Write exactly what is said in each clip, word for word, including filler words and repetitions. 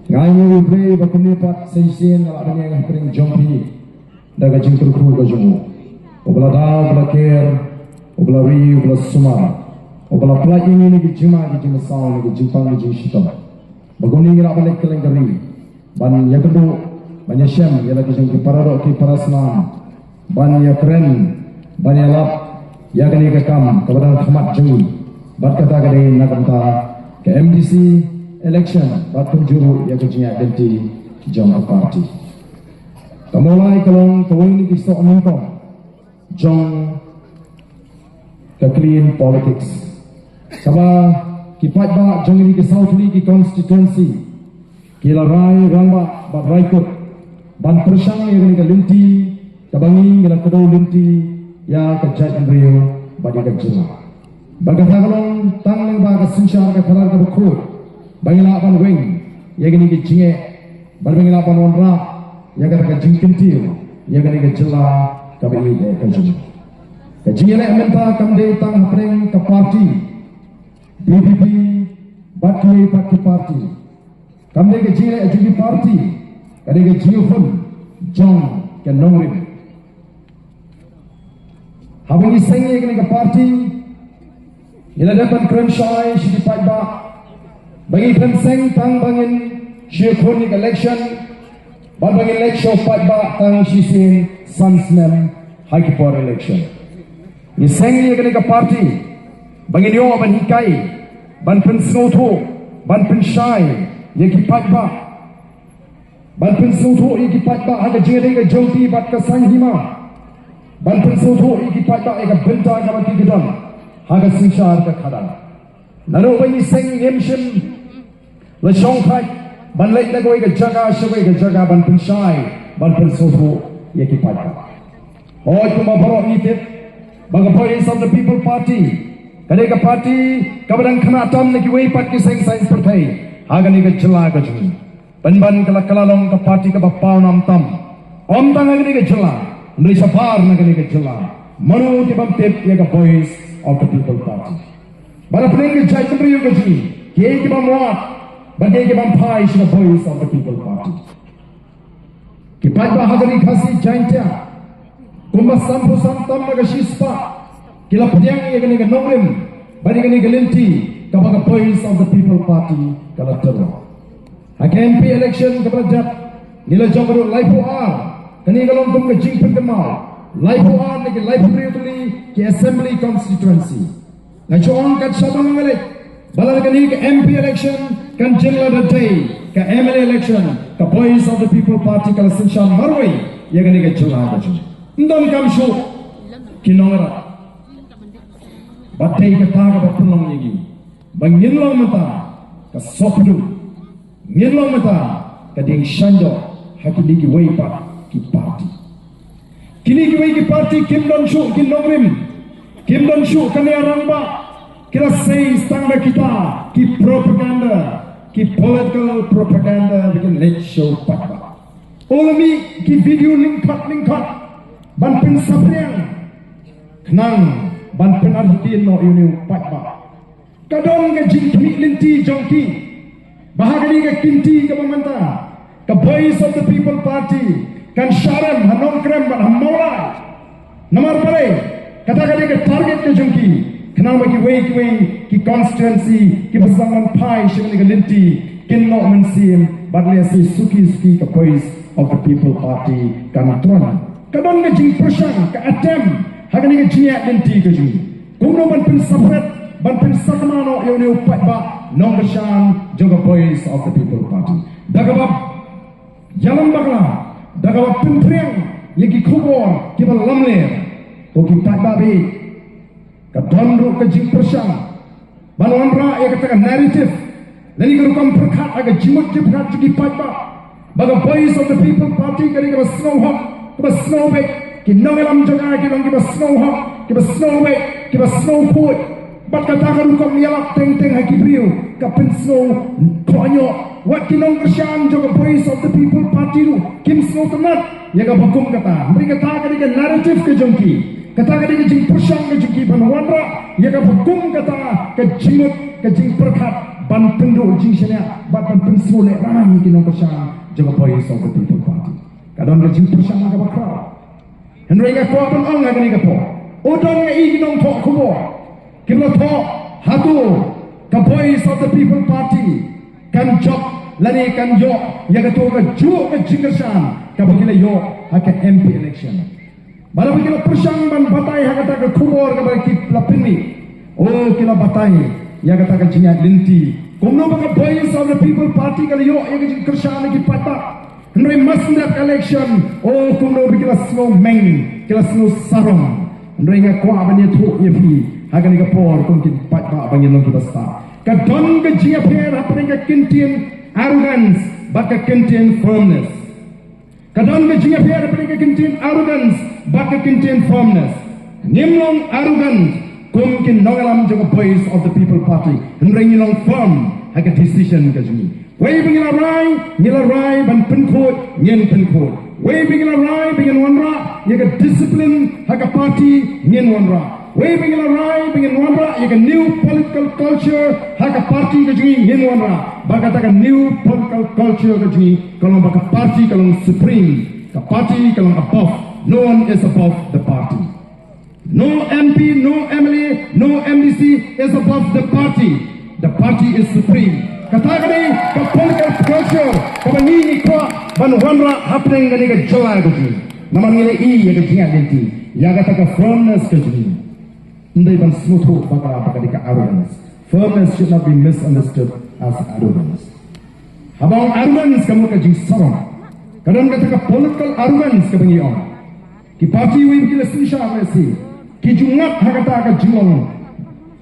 Nga ainguh ïa U Blei ba kumne pat sa shisien nga la dang ïeng hapdeng jong phi da ka jingkyrkhu ka jong u. Uba la da, uba la ker, uba la ri, uba la sumar, uba la pynlait ïa ngi na ki jingma ki jingmynsaw, na ki jingpang ki jingshitom, ba kumne ngi lah ban leit kylleng ka ri ban ïakynduh, ban ïashem ïa la ki jong ki paradoh ki parasnam, ban ïakren, ban ïalap ïa kane ka kam kaba dang khmat jong ngi. Bad kata ka dei na ka bynta ka M D C election bad kumjuh ruh ïa ka jingïaid lynti jong ka party. Ka Mawlai ka long kawei na ki soh nyngkong jong ka clean politics, kaba ki paidbah jong ngi ki saw tylli ki constituency ki la rai rangbah bad rai kut ban pyrshang ïa kane ka lynti kaba ngi ngi la kdew lynti ïa ka jaitbynriew bad ïa ka jylla. Bad kata ka long tang lyngba ka synshar ka khadar kaba khuid ba ngi lah ban weng ïa kane ka jingeh bad ba ngi lah ban wanrah ïa kata ka jingkyntiew ïa kane ka jylla kaba ïeit ka jong ngi. Ka jingïaleh mynta kam dei tang hapdeng ka party V P P bad kiwei pat ki party. Kam dei ka jingïaleh jong ki party, ka dei ka jingïakhun jong ka nongrim. Haba ngi seng ïa kane ka party, ngi la dep ban kren shai sha ki paidbah ba ngi kren seng tang ba ngin shu ïakhun ïa ka election, bad ba ngin leit sha u paidbah tang shisien san snem ha ki por election. Ngi seng ïa kane ka party ba ngin ïoh ban hikai, ban pynsngewthuh, ban pynshai ïa ki paidbah, ban pynsngewthuh ïa ki paidbah ha ka jingïadei ka jong ki bad ka saiñhima, ban pynsngewthuh ïa ki paidbah ïa ka bynta kaba ki don ha ka synshar ka khadar. Naduh ba ngi seng ngim shym la shongthait ban leit na kawei ka jaka sha kawei ka jaka ban pynshai, ban pynsngewthuh ïa ki paidbah. Hooid, kumba baroh ngi tip ba ka Voice of the People Party ka dei ka party kaba dang khynnah tam na kiwei pat ki seng saiñ pyrthei ha kane ka jylla ka jong ngi. Pynban ka la, ka la long ka party kaba pawnam tam, ym tang ha kane ka jylla, hynrei shabar na kane ka jylla. Mano ki bym tip ïa ka Voice of the People Party? Bad hapdeng ka jaitbynriew ka jong ngi, kiei ki bym wad bad kiei ki bym phai sha ka Voice of the People Party? Ki paidbah ha ka Ri Khasi Jaiñtia, kumba sanphew san tam na ka shispah, ki la pdiang ïa kane ka nongrim bad ïa kane ka lynti kaba ka Voice of the People Party ka la tyrwa. Ha ka M P election kaba la dep, ngi la jop haduh laiphew ar. Kane ka long kum ka jingpynkynmaw, laiphew ar na ki laiphew hynriew tylli ki assembly constituency. Nga ju ong kat shaba nga leit ba lada kane ka M P election kan jin lada dei ka M L A election, ka Voice of the People Party ka la synshar marwei ïa kane ka jylla ka jong ngi. Ym donkam shuh ki nongrep. Bad dei kata kaba pynlong ïa ngi ba ngin long mynta ka sopdung, ngin long mynta ka dieng shaiñdoh ha kine kiwei pat ki party. Kine kiwei ki party kim don shuh ki nongrim, kim don shuh kane ka rangbah. Ki la sei tang da kita ki propaganda, ki political propaganda ba kin leit sha u paidbah. U la mih ki video lyngkot lyngkot ban pynsaphriang khnang ban pynartatien noh ïa une u paidbah. Ka don ka jingkhmih lynti jong ki ba ha kane ka kynti kaba mynta ka Voice of the People Party kan shah rem ha Nongkrem bad ha Mawlai. Namar balei? Kata ka dei ka target ka jong ki, khnang ba kiwei kiwei ki constituency kiba sdang ban phai sha kane ka lynti kin noh mynsiem bad lehse suki suki ka Voice of the People Party kan thrang. Ka don ka jingpyrshang, ka attempt ha kane ka jingïaid lynti ka jong ki. Kumno ban pynsaphet, ban pynsakma noh ïa une u paidbah nongkyrshan jong ka Voice of the People Party. Da kaba ïalam bakla, da kaba pynphriang ïa ki khubor kiba lamler. Ko ki paidbah baieit, ka don ruh ka jingpyrshang ban wanrah ïa kata ka narrative lane ka rukom pyrkhat ha ka jingmut jingpyrkhat jong ki paidbah ba ka Voice of the People Party ka dei kaba sngewhok, kaba sngewbeit, ki nongïalam jong ka ki long kiba sngewhok, kiba sngewbeit, kiba sngewkhuid. Bad kata ka rukom ïalap teng teng ha ki briew ka pynsngewkhohñioh. Wat ki nongkyrshan jong ka Voice of the People Party ruh kim sngewtynnat ïa kaba kum kata. Hynrei kata ka dei ka narrative ka jong ki, kata ka dei ka jingpyrshang ka jong ki ban wanrah ïa kaba kum kata ka jingmut ka jingpyrkhat ban pynduh jingshaniah bad ban pynsngewlehrain ïa ki nongkyrshan jong ka Voice of the People Party. Ka don ka jingpyrshang kaba khraw. Hynrei nga kwah ban ong ha kane ka por, u don ngi ki nongthoh khubor kiba la thoh hato ka Voice of the People Party kan jop lane kan ïoh ïa kato kajuh ka jingkyrshan kaba ki la ïoh ha ka M P election. Bad haba ki la pyrshang ban batai ha kata ka khubor kaba ki la pynmih, oh, ki la batai ïa kata ka jingïaid lynti kumno ba ka Voice of the People Party ka la ïoh ïa ka jingkyrshan na ki paidbah. Hynrei mynstep election, oh, kumno ba ki la sngew meng, ki la sngew sarong. Hynrei nga kwah ban ïathuh ïa phi ha kane ka por kum ki paidbah ba ngin long kiba stad. Ka don ka jingïapher hapdeng ka kyntien arrogance bad ka kyntien firmness. Ka don ka jingïapher hapdeng ka kyntien arrogance bad ka kyntien firmness. Ngim long arrogant kum ki nongïalam jong ka Voice of the People Party, hynrei ngi long firm ha ka decision ka jong ngi. Wei ba ngi la rai, ngi la rai ban pynkhuid, ngin pynkhuid. Wei ba ngi la rai ba ngin wanrah ïa ka discipline ha ka party, ngin wanrah. Wei ba ngi la rai ba ngin wanrah ïa ka new political culture ha ka party ka jong ngi, ngin wanrah. Bad kata ka new political culture ka jong ngi ka long ba ka party ka long supreme, ka party ka long above. No one is above the party. No M P, no M L A, no M D C is above the party. The party is supreme. Kata ka dei ka political culture kaba ngi ngi kwah ban wanrah hapdeng kane ka jylla ka jong ngi. Namar ngi la ïohi ïa ka jingïaid lynti, ïa kata ka firmness ka jong ngi. Ym dei ban sngewthuh bakla ba ka dei ka arrogance. Firmness should not be misunderstood as arrogance. Haba ong arrogance ka mut ka jingsarong. Ka don kata ka political arrogance kaba ngi ong. Ki party wei ba ki la synshar lehse ki ju ngat ha kata ka jinglong,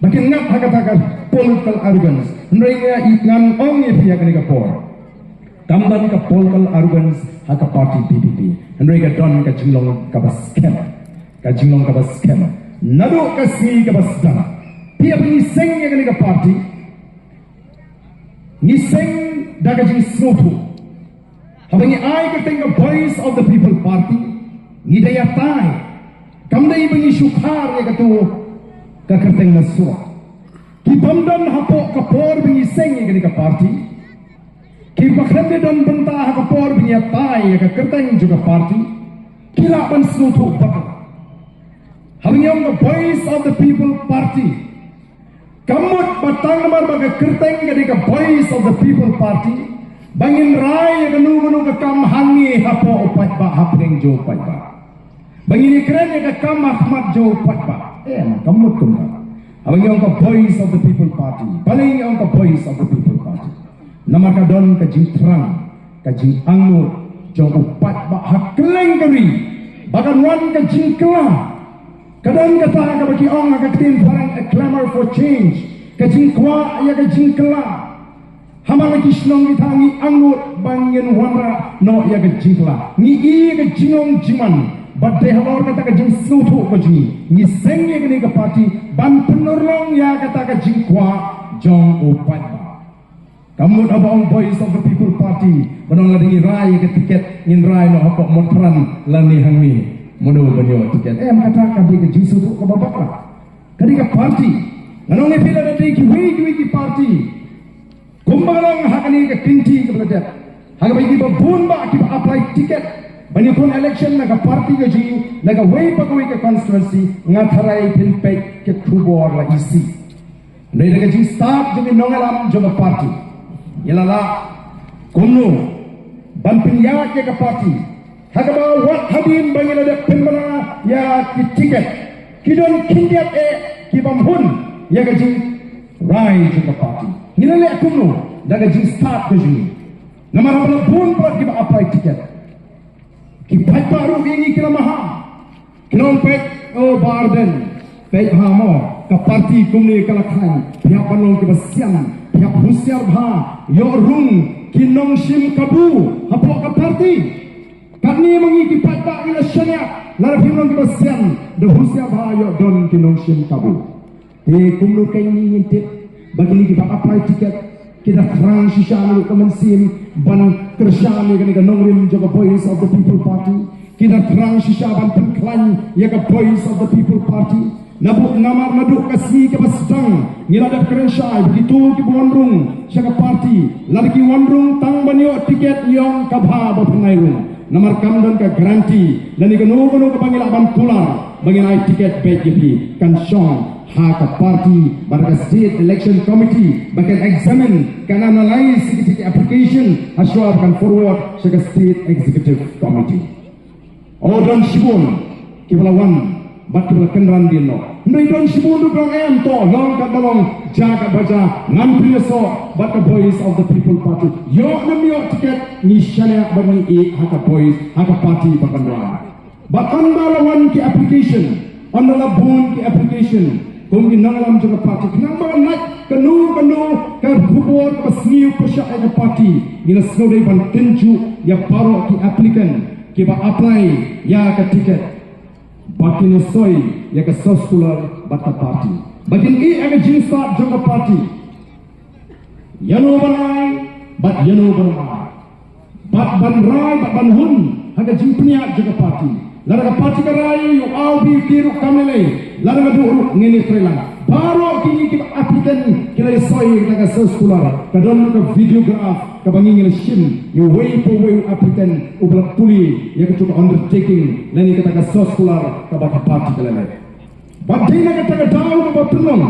ba kin ngat ha kata ka political arrogance. Hynrei nga i ngan ong ïa phi ha kane ka por, kam don ka political arrogance ha ka party V P P. Hynrei ka don ka jinglong kaba skhem. Ka jinglong kaba skhem. Naduh ka sngi kaba sdang, phi, haba ngi seng ïa kane ka party, ngi seng da ka jingsngewthuh. Haba ngi ai kyrteng ka Voice of the People Party, ngi da ïatai. Kam dei ba ngi shu khar ïa kato ka kyrteng na surok. Ki bym don hapoh ka por ba ngi seng ïa kane ka party, kiba khlem da don bynta ha ka por ba ngi ïatai ïa ka kyrteng jong ka party, ki lah ban sngewthuh bakla. Haba ngi ong ka Voice of the People Party, ka mut ba tang namar ba ka kyrteng ka dei ka Voice of the People Party ba ngin rai ïa kano kano ka kam hangne hapoh u paidbah, hapdeng jong u paidbah. Ba ngin ïakren ïa ka kam ha khmat jong u paidbah. Em, ka mut kumta. Haba ngi ong ka Voice of the People Party, balei ngi ong ka Voice of the People Party? Namar ka don ka jingthrang, ka jingangnud jong u paidbah ha kylleng ka ri ba kan wan ka jingkylla. Ka don kata kaba ki ong ha ka ktien phareng, a clamor for change, ka jingkwah ïa ka jingkylla. Ha man la ki shnong ki thaw ngi angnud ba ngin wanrah noh ïa ka jingkylla. Ngi i ïa ka jinglong jingman, bad dei halor kata ka jingsngewthuh ka jong ngi, ngi seng ïa kane ka party ban pynurlong ïa kata ka jingkwah jong u paidbah. Ka mut haba ong Voice of the People Party, ban ong lada ngi rai ïa ka tiket, ngin rai noh hapoh Monthlran lane hangne. Mano ban ïoh tiket? Em, kata ka dei ka jingsngewthuh kaba bakla. Ka dei ka party. Ngan ong ïa phi, lada dei kiwei kiwei ki party, kumba ka long ha kane ka kynti kaba la dep, ha kaba kiba bun bah kiba apply tiket ban ïakhun election na ka party ka jong ngi na kawei pa kawei ka constituency, nga tharai phin peit ka khubor la isih. Hynrei da ka jingstad jong ki nongïalam jong ka party, ngi la lah kumno ban pynïaid ïa ka party ha kaba wat hadien ba ngi la dep pynbna ïa ki tiket, ki don khyndiat eh ki bym hun ïa ka jingrai jong ka party. Ngi la leh kumno da ka jingstad ka jong ngi? Namar haba la bun palat kiba apply tiket, ki paidbah ruh ïa ngi ki la maham. Ki la ong, peit, oh Bah Ardent, peit bha mo, ka party kumne ka la khlaiñ. Phi hap ban long kiba sian, phi hap husiar bha, ïoh rung ki nongshim kabu hapoh ka party. Katne ma ngi ki paidbah ngi la shaniah, lada phim long kiba sian, da husiar bha ïoh don ki nongshim kabu. Te kumno kein ngi ngin tip ba kine kiba apply ticket ki da thrang shisha naduh ka mynsiem ban kyrshan ïa kane ka nongrim jong ka Voice of the People Party? Ki da thrang shisha ban pynkhlaiñ ïa ka Voice of the People Party? Naduh namar naduh ka sngi kaba sdang ngi la dep kren shai ba kito kiba wan rung sha ka party, lada ki wan rung tang ban ïoh tiket ïong ka bha ba pynai rung. Namar kam don ka guarantee lane kano kano kaba ngi lah ban kular ba ngin ai tiket beit ïa phi, kan shong ha ka party bad ka State Election Committee ba kan examine, kan analyse ïa ki application ha shuwa ba kan forward sha ka State Executive Committee. O don shibun kiba la wan bad kiba la kynran dien noh. Hynrei don shibun ruh ba ong em to long katba long, ja katba ja, ngam pynïasoh bad ka Voice of the People Party. Ïoh ne ym ïoh tiket ngi shaniah bad ngi ïeh ha ka Voice, ha ka party ba kan rai. Bad ynda la wan ki application, ynda la bun ki application, kum ki nongïalam jong ka party, khnang ba ngan lait kano kano ka khubor kaba sniew pyrshah ïa ka party, ngi la sngewdei ban tynjuh ïa baroh ki applicant kiba apply ïa ka tiket, ba kin soi ïa ka circular bad ka party, ba kin ïeh ïa ka jingstad jong ka party. Ïano ban ai bad ïano ban ai, bad ban rai bad ban hun ha ka jingpynïaid jong ka party. Lada ka party ka rai, u A u B u T ruh kam lei lei, lada ka duh ruh ngin ïatreilang. Baroh kine kiba applicant ki la ïasoi ïa ka circular, ka don ka videograph kaba ngi ngi la shim ïa uwei pa uwei u applicant uba la pule ïa kato ka undertaking lane kata ka circular kaba ka party ka la leh. Bad dei na kata ka daw ba pynlong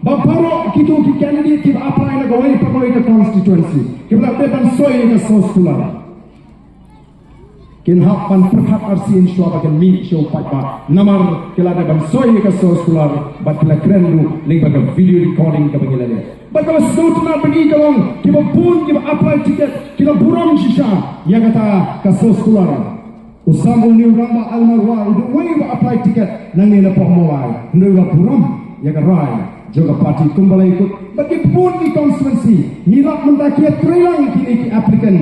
ba baroh kito ki candidate kiba apply na kawei pa kawei ka constituency kiba la dep ban soi ïa ka circular, kin hap ban pyrkhat arsien shuwa ba kin mih sha u paidbah, namar ki la dep ban soi ïa ka circular bad ki la kren ruh lyngba ka video recording kaba ngi la leh. Bad kaba sngewtynnat ba ngi ka long kiba bun kiba apply ticket ki la burom shisha ïa kata ka circular. U Sam, une u rangbah Almar Wah u dei uwei uba apply ticket nangne na Pohmawlai, hynrei u la burom ïa ka rai jong ka party kumba la ïakut. Bad ki bun ki constituency ngi lap mynta ki ïatreilang kine ki applicant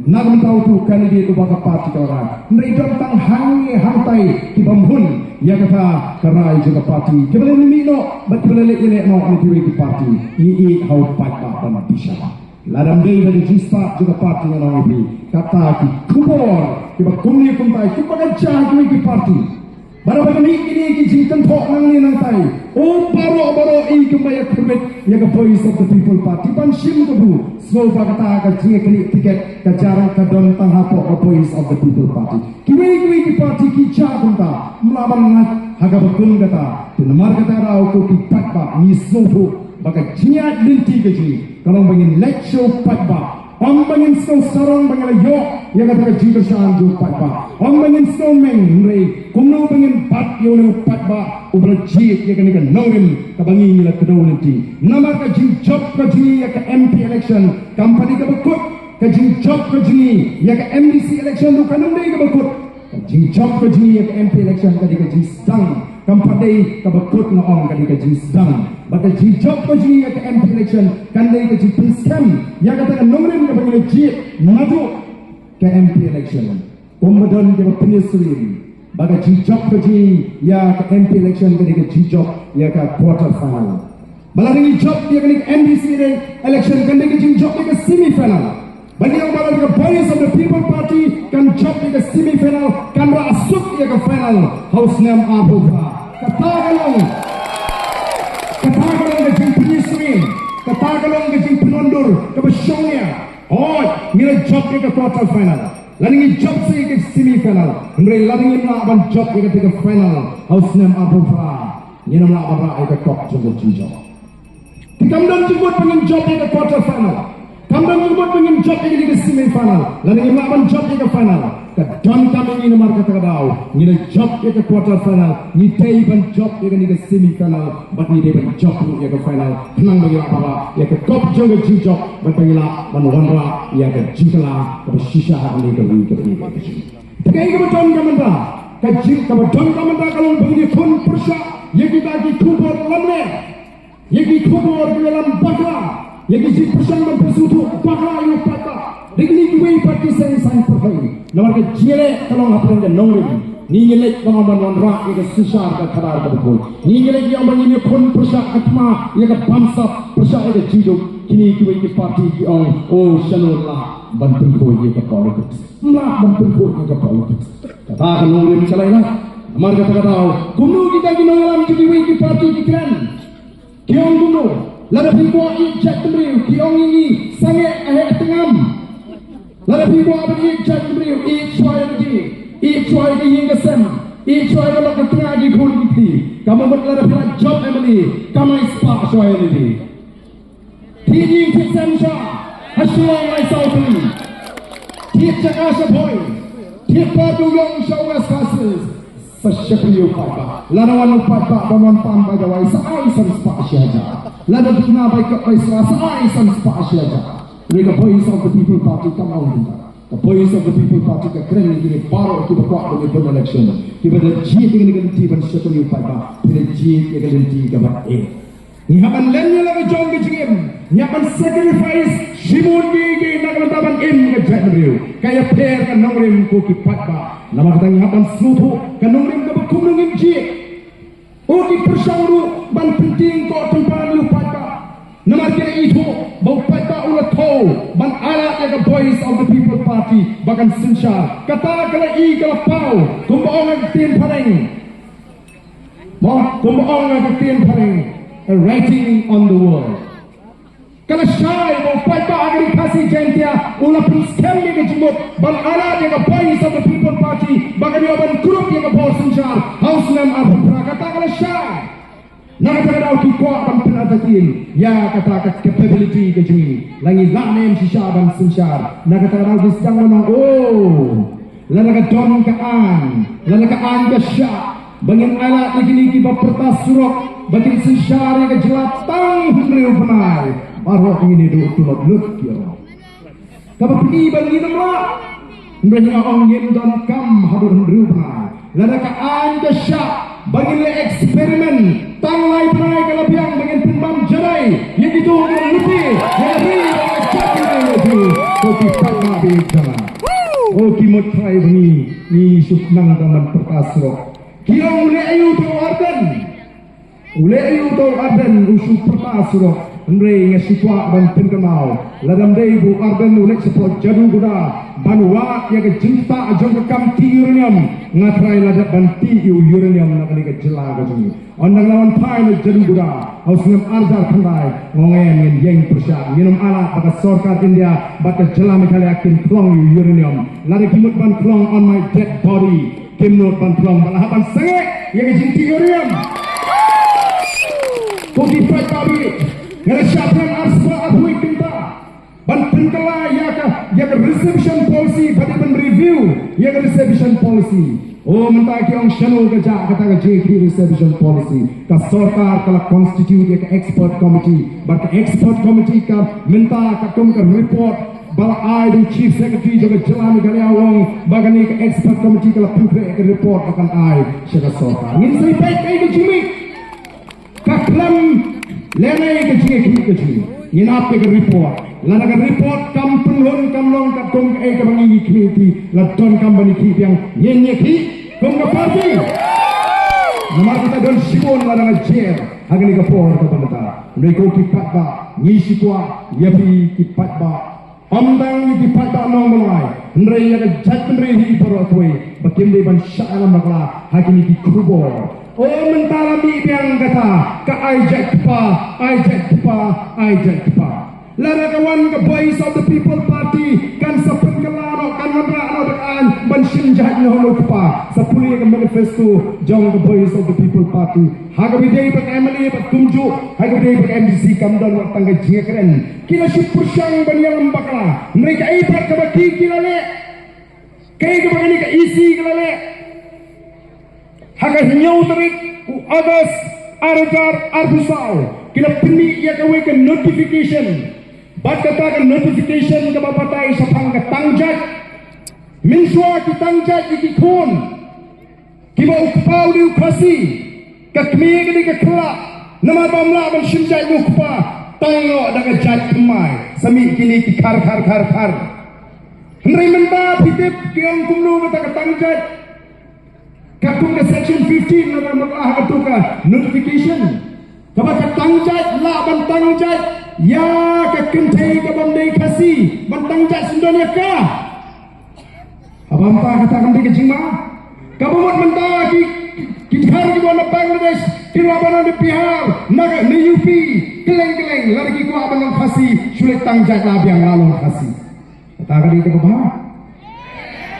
na ka bynta uto u candidate uba ka party ka la rai. Hynrei don tang hangne hangtai ki bym hun ïa kata ka rai jong ka party, kiba la mih noh bad kiba la leh ïaleh noh na kiwei ki party. Ngi ïeit ha u paidbah ban bishar. Lada ym dei da ka jingstad jong ka party, ngan ong ïa phi, kata ki khubor kiba kumne kumtai, kiba ka jia ha kiwei ki party. Bad haba ka mih kine ki jingkynthoh nangne nangtai, o baroh baroh i kumba ïa khyrwit ïa ka Voice of the People Party ban shim kabu, sngewbha kata ka jingïaknieh ticket ka jar ka don tang hapoh ka Voice of the People Party. Kiwei kiwei ki party ki jia kumta, ym lah ban ngeit ha kaba kum kata. Te namar kata ka daw ko ki paidbah, ngi sngewthuh ba ka jingïaid lynti ka jong ngi ka long ba ngin leit sha u paidbah. Ym ba ngin sngew sarong ba ngi la ïoh ïa kata ka jingkyrshan jong u paidbah. Ym ba ngin sngew meng, hynrei kumno ba ngin bat ïa une u paidbah uba la jied ïa kane ka nongrim kaba ngi ngi la kdew lynti. Namar ka jingjop ka jong ngi ïa ka M P election kam pat dei kaba kut, ka jingjop ka jong ngi ïa ka M D C election ruh kam dei kaba kut. Ka jingjop ka jong ngi ïa ka M P election ka dei ka jingsdang, kam pat dei kaba kut, nga ong ka dei ka jingsdang. Bad ka jingjop ka jong ngi ïa ka M P election kan dei ka jingpynskhem ïa kata ka nongrim kaba ngi la jied naduh ka M P election. Kumba don kiba pynïasyriem ba ka jingjop ka jong ngi ïa ka M P election ka dei ka jingjop ïa ka quarter final. Ba lada ngi jop ïa kane ka M D C election kan dei ka jingjop ïa ka semi final. Ba ngi ong ba lada ka Voice of the People Party kan jop ïa ka semi final, kan rah suk ïa ka final ha u snem arphew phra. Kata ka long, kata ka long ka jingpynïasyriem, kata ka long ka jingpynwandur kaba shongnia. Hooid, ngi la jop ïa ka quarter final, lada ngi jop sa ïa ka semi final, hynrei lada ngim lah ban jop ïa kata ka final ha u snem arphew phra, ngin ym lah ban rah ïa ka kop jong ka jingjop. Te kam don jingmut ba ngin jop ïa ka quarter final, kam don jingmut ba ngin jop ïa ka semi final lada ngim lah ban jop ïa ka final. Ka donkam ïa ngi namar kata ka daw ngi la jop ïa ka quarter final, ngi dei ban jop ïa kane ka semi final bad ngi dei ban jop ruh ïa ka final, khnang ba ngi lah ban rah ïa ka kop jong ka jingjop bad ba ngi lah ban wanrah ïa ka jingkylla kaba shisha ha kane ka ri ka ri ka jong ngi. Te kaei kaba donkam mynta, ka jing kaba donkam mynta ka long ba ngin ïakhun pyrshah ïa kita ki khubor lamler, ïa ki khubor ki ïalam bakla, ïa ki jingpyrshang ban pynsngewthuh bakla ïa u paidbah da kine kiwei pat ki seng saiñ pyrthei. Namar ka jingïaleh ka long hapdeng ka nongrim. Ngi ngi leit ban ong ban wanrah ïa ka synshar ka khadar kaba khuid. Ngi ngi leit ïa ong ban ngin ïakhun pyrshah ka thma ïa ka bamsap, pyrshah ïa ka jingduk. Kine kiwei ki party ki ong, o shano lah ban pynkhuid ïa ka politics. Lah ban pynkhuid ïa ka politics. Kata ka nongrim sha lai lai. Namar kata ka daw, kumno kita ki nongïalam jong kiwei ki party ki kren? Ki ong kumno? Lada phi kwah ïeit jaitbynriew, ki ong ïa ngi sangeh ha heh tngam. Lada phi kwah ban ïeit jaitbynriew, ïeit shuwa ïa lade, ïeit shuwa ïa ka ïing ka sem, ïeit shuwa ïa ka lok ka tnga, ki khun ki kti. Ka mut lada phi la jop M L A, kam ai spah shuwa ïa lade. Thied ïing thied sem sha ha Shillong lai saw tylli. Thied jaka sha Bhoi. Thied Pardewlong sha West Khasi Hills. Sa shakri ïa u paidbah. Lada wan u paidbah ban wan pan bai dawai, sa ai san spah shi hajar. Lada duna bai kot bai sla, sa ai san spah shi hajar. Hynrei ka Voice of the People Party kam ong kumta. Ka Voice of the People Party ka kren ïa kine baroh kiba kwah ban ïa pynlong election. Kiba da jied ïa kane ka lynti ban shakri ïa u paidbah, phi da jied ïa ka lynti kaba eh. Ngi hap ban len ïa la ka jong ka jingim. Ngi hap ban sacrifice shibun kiei kiei na ka bynta ban im ka jaitbynriew. Ka ïapher ka nongrim ko ki paidbah. Namar kata ngi hap ban sngewthuh ka nongrim kaba kumno ngin jied. U ki pyrshang ruh ban pyntieng ko tympan ïa u paidbah. Namar ki la ithuh ba u paidbah u la thew ban ailad ïa ka Voice of the People Party ba kan synshar. Kata ka la i ka la paw, kumba ong ka ktien phareng. Mo, kumba ong ka ktien phareng, a writing on the wall. Ka la shai ba u paidbah ha ka ri Khasi Jaiñtia u la pynskhem ïa ka jingmut ban ailad ïa ka Voice of the People Party ba kan ïoh ban kurup ïa ka bor synshar ha u snem arphew phra. Kata ka la shai. Na kata ka daw ki kwah ban pynartatien ïa kata ka capability ka jong ngi. La ngi lah ne em shisha ban synshar. Na kata ka daw ki sdang ban ong, oh, lada ka don ka aiñ, lada ka aiñ ka shah ba ngin ailad ïa kine kiba pyrta surok ba kin synshar ïa ka jylla tang hynriew bnai, baroh ngin ïa duh tulop lut, ki ong. Kaba phi ba ngin ym lah. Hynrei nga ong ngim donkam haduh hynriew bnai. Lada ka aiñ ka shah ba ngin leh experiment tang lai bnai ka la biang ba ngin pynbam jadai ïa kito kiba lute ïa ka ri, ïa ka jaitbynriew, ïa ka ri. Ko ki paidbah ba ïeit jong nga, o ki mut trai ba ngi, ngi shu nang tang ban pyrta surok. Ki ong u leh aïu uto u Ardent? U leh aïu uto u Ardent, u shu pyrta surok? Hynrei nga shu kwah ban pynkynmaw, lada ym dei ba u Ardent u leit shapoh Jaduguda ban wad ïa ka jingktah jong ka kam tih uranium, nga trai la dep ban tih ïa u uranium na kane ka jylla ka jong ngi. Ynda nga la wan phai na Jaduguda ha u snem ar hajar khyndai, nga ong ngin ïeng pyrshah, ngin ym ailad ba ka sorkar India bad ka jylla Meghalaya kin khlong ïa u uranium. Lada ki mut ban khlong on my dead body, kim nud ban khlong, ba la hap ban sangeh ïa ka jingtih uranium. Ko ki paidbah ba ïeit, nga la shah pynlong ar spah arphew wei kynta ban pynkylla ïa ka, ïa ka reservation policy, bad ban review ïa ka reservation policy. O mynta ki ong shano ka jah kata ka jingkhih reservation policy. Ka sorkar ka la constitute ïa ka expert committee, bad ka expert committee ka mynta katkum ka report ba la ai da u Chief Secretary jong ka jylla Meghalaya u ong ba kane ka expert committee ka la pynkreh ïa ka report ba kan ai sha ka sorkar. Ngin sa ïa peit kaei ka jingmih. Ka khlem lehnoh ka jingïakhih ka jong ngi. Ngin ap ïa ka report. Lada ka report kam pynlong, kam long katkum kaei kaba ngi, ngi khmih, te la donkam ban ïakhih biang, ngin ïakhih kum ka party. Namar kata don shibun lada nga jer ha kane ka por kaba mynta. Hynrei ko ki paidbah, ngi shu kwah ïa phi ki paidbah. Ym tang ïa ki paidbah nongmlai, hynrei ïa ka jaitbynriew hi baroh kawei ba kim dei ban shah ïalam bakla ha kine ki khubor. O mynta la mih biang kata ka ai jait kpa, ai jait kpa, ai jait kpa. Lada ka wan ka Voice of the People Party kan sa pynkylla noh, kan wanrah noh da ka aiñ ban shim jait noh ïa u kpa. Sa pule ïa ka manifesto jong ka Voice of the People Party. Ha kaba ïadei bad ka M L A bad kumjuh ha kaba ïadei bad ka M D C kam don wat tang ka jingkren. Ki la shu pyrshang ban ïalam bakla. Hynrei kaei pat kaba ki, ki la leh? Kaei kaba kane ka E C ka la leh? Ha ka hynñiew tarik u August ar hajar arphew saw ki la pynmih ïa kawei ka notification. Bad kata ka notification kaba batai shaphang ka tang jait. Mynshuwa ki tang jait ïa ki khun kiba u kpa u dei u Khasi, ka kmie ka dei ka Khyllah, namar ba ym lah ban shim jait na u kpa, tang noh da ka jait thymmai, sa mih kine ki khar khar khar khar. Hynrei mynta phi tip ki ong kumno kata ka tang jait? Katkum ka section fifteen na ka, na ka, ha kato ka notification. Kaba ka tang jait lah ban tang jait ïa ka kynthei kaba ym dei Khasi, ban tang jait syndon ïa ka. Haba mynta kata kam dei ka jingma. Kaba mut mynta ki, Ki Dkhar kiba na Bangladesh, kiba na Bihar, na, na U P, kylleng kylleng, lada ki kwah ban long Khasi, shu leit tang jait la biang la long Khasi. Kata ka dei kaba ma.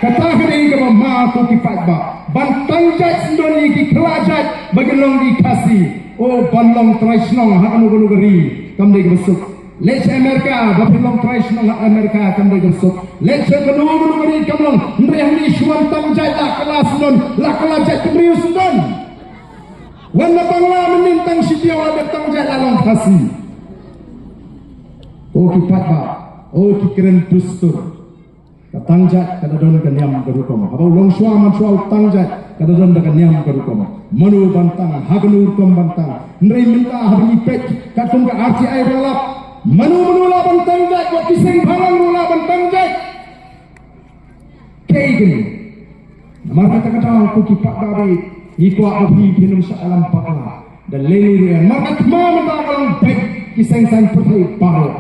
Kata ka dei kaba ma, ko ki paidbah. Ban tang jait syndon ïa ki khlad jait ba kin long ki Khasi. O ban long trai shnong ha kano kano ka ri, kam dei kaba suk. Leit sha Amerika, ba phin long trai shnong ha Amerika, kam dei kaba suk. Leit sha kano kano ka ri kam long, hynrei hangne shu wan tang jait la kylla syndon, la kylla jait bynriew syndon. Wan na Bangla mynnin tang shi taïew la dep tang jait la long Khasi. O ki paidbah, o ki kren dustur. Ka tang jait ka da don ka niam ka rukom. Haba u long shuwa man shuwa u tang jait ka da don da ka niam ka rukom. Mano ban tang, ha kano rukom ban tang. Hynrei mynta haba ngi peit katkum ka R T I ba la lap, mano mano lah ban tang jait, wat ki seng bhalang ruh lah ban tang jait. Kaei kane? Namar kata ka daw ko ki paidbah, ngi kwah ba phi phin ym shah ïalam bakla da lei lei ruh. Namar ka thma mynta ka long beit ki seng saiñ pyrthei baroh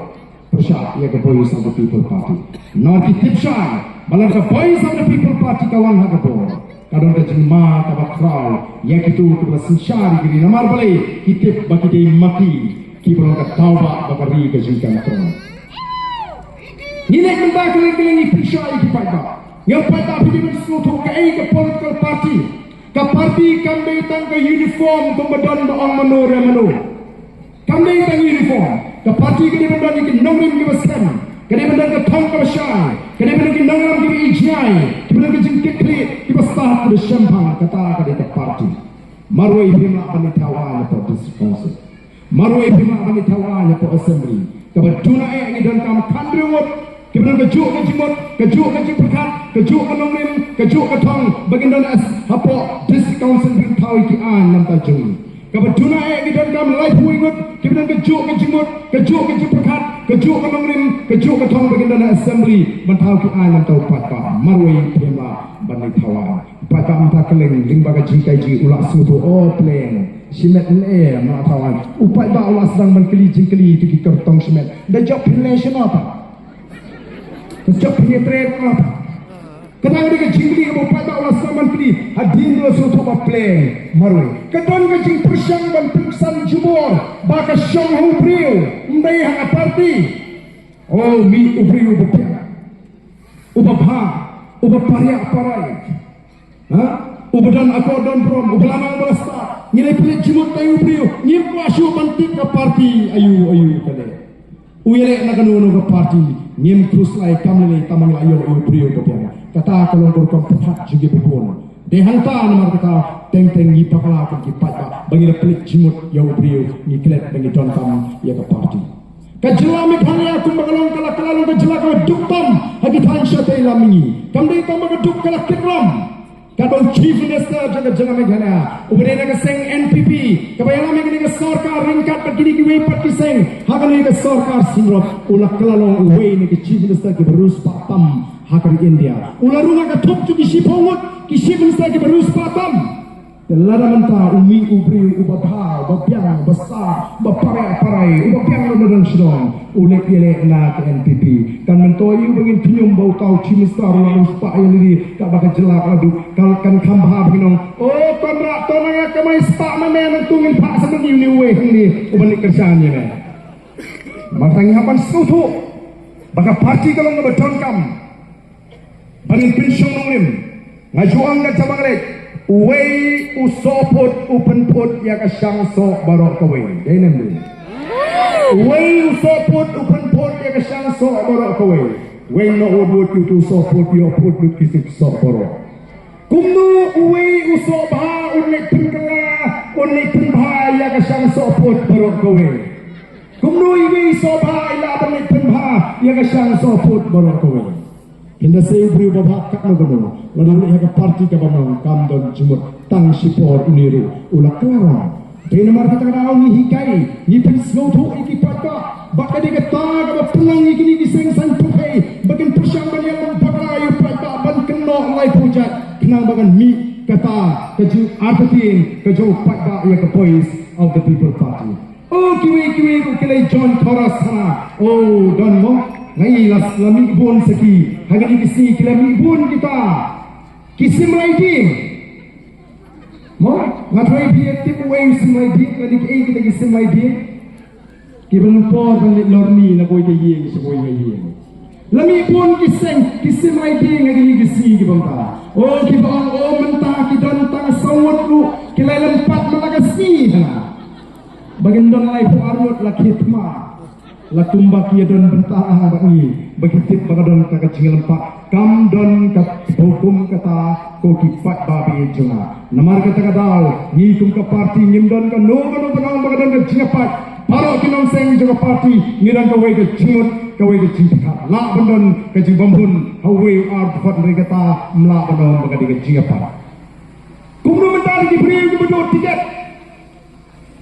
pyrshah ïa ka Voice of the People Party. Namar ki tip shai ba lada ka Voice of the People Party ka wan ha ka bor, ka don ka jingma kaba khraw ïa kito kiba synshar ïa ki ri. Namar balei? Ki tip ba ki dei ma ki kiba long ka daw ba, ba ka ri ka jingkam tyrwa. Ngi leit mynta kylleng kylleng ngi pyrshah ïa ki paidbah. Ïa u paidbah phi dei ban sngewthuh kaei ka political party. Ka party kam dei tang ka uniform kumba don ba ong mano re mano. Kam dei tang uniform. Ka party ka dei ban don ïa ki nongrim kiba skhem. Ka dei ban don ka thong kaba shai. Ka dei ban don ki nongrim kiba ïeit jngai. Kiba don ka jingkitkhlieh, kiba stad, kiba shemphang. Kata ka dei ka party. Marwei phim lah ban ïathaw aiñ hapoh District Council. Marwei phim lah ban ïathaw aiñ hapoh Assembly. Kaba duna eh ngi donkam khathynriew ngut kiba don kajuh ka jingmut, kajuh ka jingpyrkhat, kajuh ka nongrim, kajuh ka thong ba kin don as hapoh District Council ban thaw ïa ki aiñ na bynta jong ngi. Kaba duna eh ngi donkam laiphew ngut kiba don kajuh ka jingmut, kajuh ka jingpyrkhat, kajuh ka nongrim, kajuh ka thong ba kin don ha Assembly ban thaw ki aiñ na bynta u paidbah. Marwei phim lah ban ïathaw aiñ. Paidbah mynta kylleng lyngba ka jinghikai jingïeit u la sngewthuh, o pleng, shimet ne em, ma thaw aiñ. U paidbah u la sdang ban kylli jingkylli ïa ki kyrtong shimet. Da jop phin leh shano pat? Da jop phin ïatrei shano pat? Kata ka dei ka jingkylli kaba u paidbah u la sdang ban kylli. Hadien u la sngewthuh ba pleng, marwei. Ka don ka jingpyrshang ban pynksan jubor ba ka shong ha u briew, ym dei ha ka party. O, mih u briew uba biang, uba bha, uba pariah parai, ha? Uba don akor don burom, uba la nang uba la stad. Ngi la pynleit jingmut ïa u briew, ngim kwah shuh ban tip ka party aïu aïu ka leh. U ïaleh na kano kano ka party, ngim khuslai kam lei lei tang ba ngi la ïoh ïa u briew uba biang. Kata ka long ka rukom pyrkhat jong ki ba bun. Dei hangta namar kata teng teng ngi bakla kum ki paidbah ba ngi la pynleit jingmut ïa u briew, ngi klet ba ngi donkam ïa ka party. Ka jylla Meghalaya kumba ka long ka la, ka la long ka jylla kaba duk tam ha ki thaiñ shatei lam mihngi. Kam dei tang ba ka duk, ka la kit ram. Katba u Chief Minister jong ka jylla Meghalaya uba dei na ka seng N P P, kaba ïalam ïa kane ka sorkar ryngkat bad kine kiwei pat ki seng ha kane ka sorkar synrop, u la kylla long uwei na ki Chief Minister kiba riewspah tam ha ka ri India. U la rung ha ka thup jong ki shiphew ngut ki Chief Minister kiba riewspah tam. Te lada mynta u mih u briew uba bha, uba biang, uba stad, uba pariah parai, uba biang na dong shnong, u leit ïaleh na ka N P P. Kan myntoi ïa u ba ngin pynïum ba uta u Chief Minister u la riewspah ïa lade, katba ka jylla ka la duk, kan, kan kham bha ba ngin ong, o Conrad, to nang ïa kamai spah ma me, nangta ngin phah sa ma ngi une uwei hangne uban leit kyrshan ïa me. Namar tang ngi hap ban sngewthuh ba ka party ka long kaba donkam. Ba ngin pynshong nongrim. Nga ju ong ka jabang leit. Uwei u sohput u pynput ïa ka shang soh baroh kawei. Dei ne em dei? Uwei u sohput u pynput ïa ka shang soh baroh kawei. Wei noh wut wut ïa utu u sohput, ïoh put lut ki soh baroh. Kumno uwei u soh bha un leit pynkylla, un leit pynbha ïa ka shang sohput baroh kawei? Kumno iwei i soh bha i lah ban leit pynbha ïa ka shang sohput baroh kawei? Hynda sei u briew ba bha katno kano, lada u leit ha ka party kaba mong, kam don jingmut, tang shipor une ruh u la kylla rong. Te namar kata ka daw ngi hikai, ngi pynsngewthuh ïa ki paidbah ba ka dei kata kaba pynlong ïa kine ki seng saiñ pyrthei ba kin pyrshang ban ïalam bakla ïa u paidbah ban kynnoh laiphew jait khnang ba kan mih kata ka jingartatien ka jong u paidbah ïa ka Voice of the People Party. O kiwei kiwei ruh ki la join chorus hana. O don mo, nga i la, la mih bun sa ki. Ha kine ki sngi ki la mih bun kita. Ki sim riding. Mo, nga tharai phi ïa tip uwei u symbai dieng, lane kiei kita ki symbai dieng. Kiba lyngkor ban leit lorni na kawei ka ïing sha kawei ka ïing. La mih bun ki seng, ki symbai dieng ha kine ki sngi ki bynta. O, kiba ong, o, mynta ki don tang saw ngut ruh, ki la lympat man la ka sngi hana. Ba kin don laiphew ar ngut la ki thma. La kumba ki ïa don bynta lang bad ngi, ba ki tip ba ka don kata ka jinglympat. Kam don ka hukum kata ko ki paidbah ba ïeit jong nga. Namar kata ka daw, ngi kum ka party ngim don kano kano ba ong ba ka don ka jingïapait. Baroh ki nongseng jong ka party ngi don kawei ka jingmut, kawei ka jingpyrkhat. Lah ban don ka jingbymhun ha uwei u ar dkhot, hynrei kata ym lah ban ong ba ka dei ka jingïapait. Kumno mynta ki briew kiba duh tiket?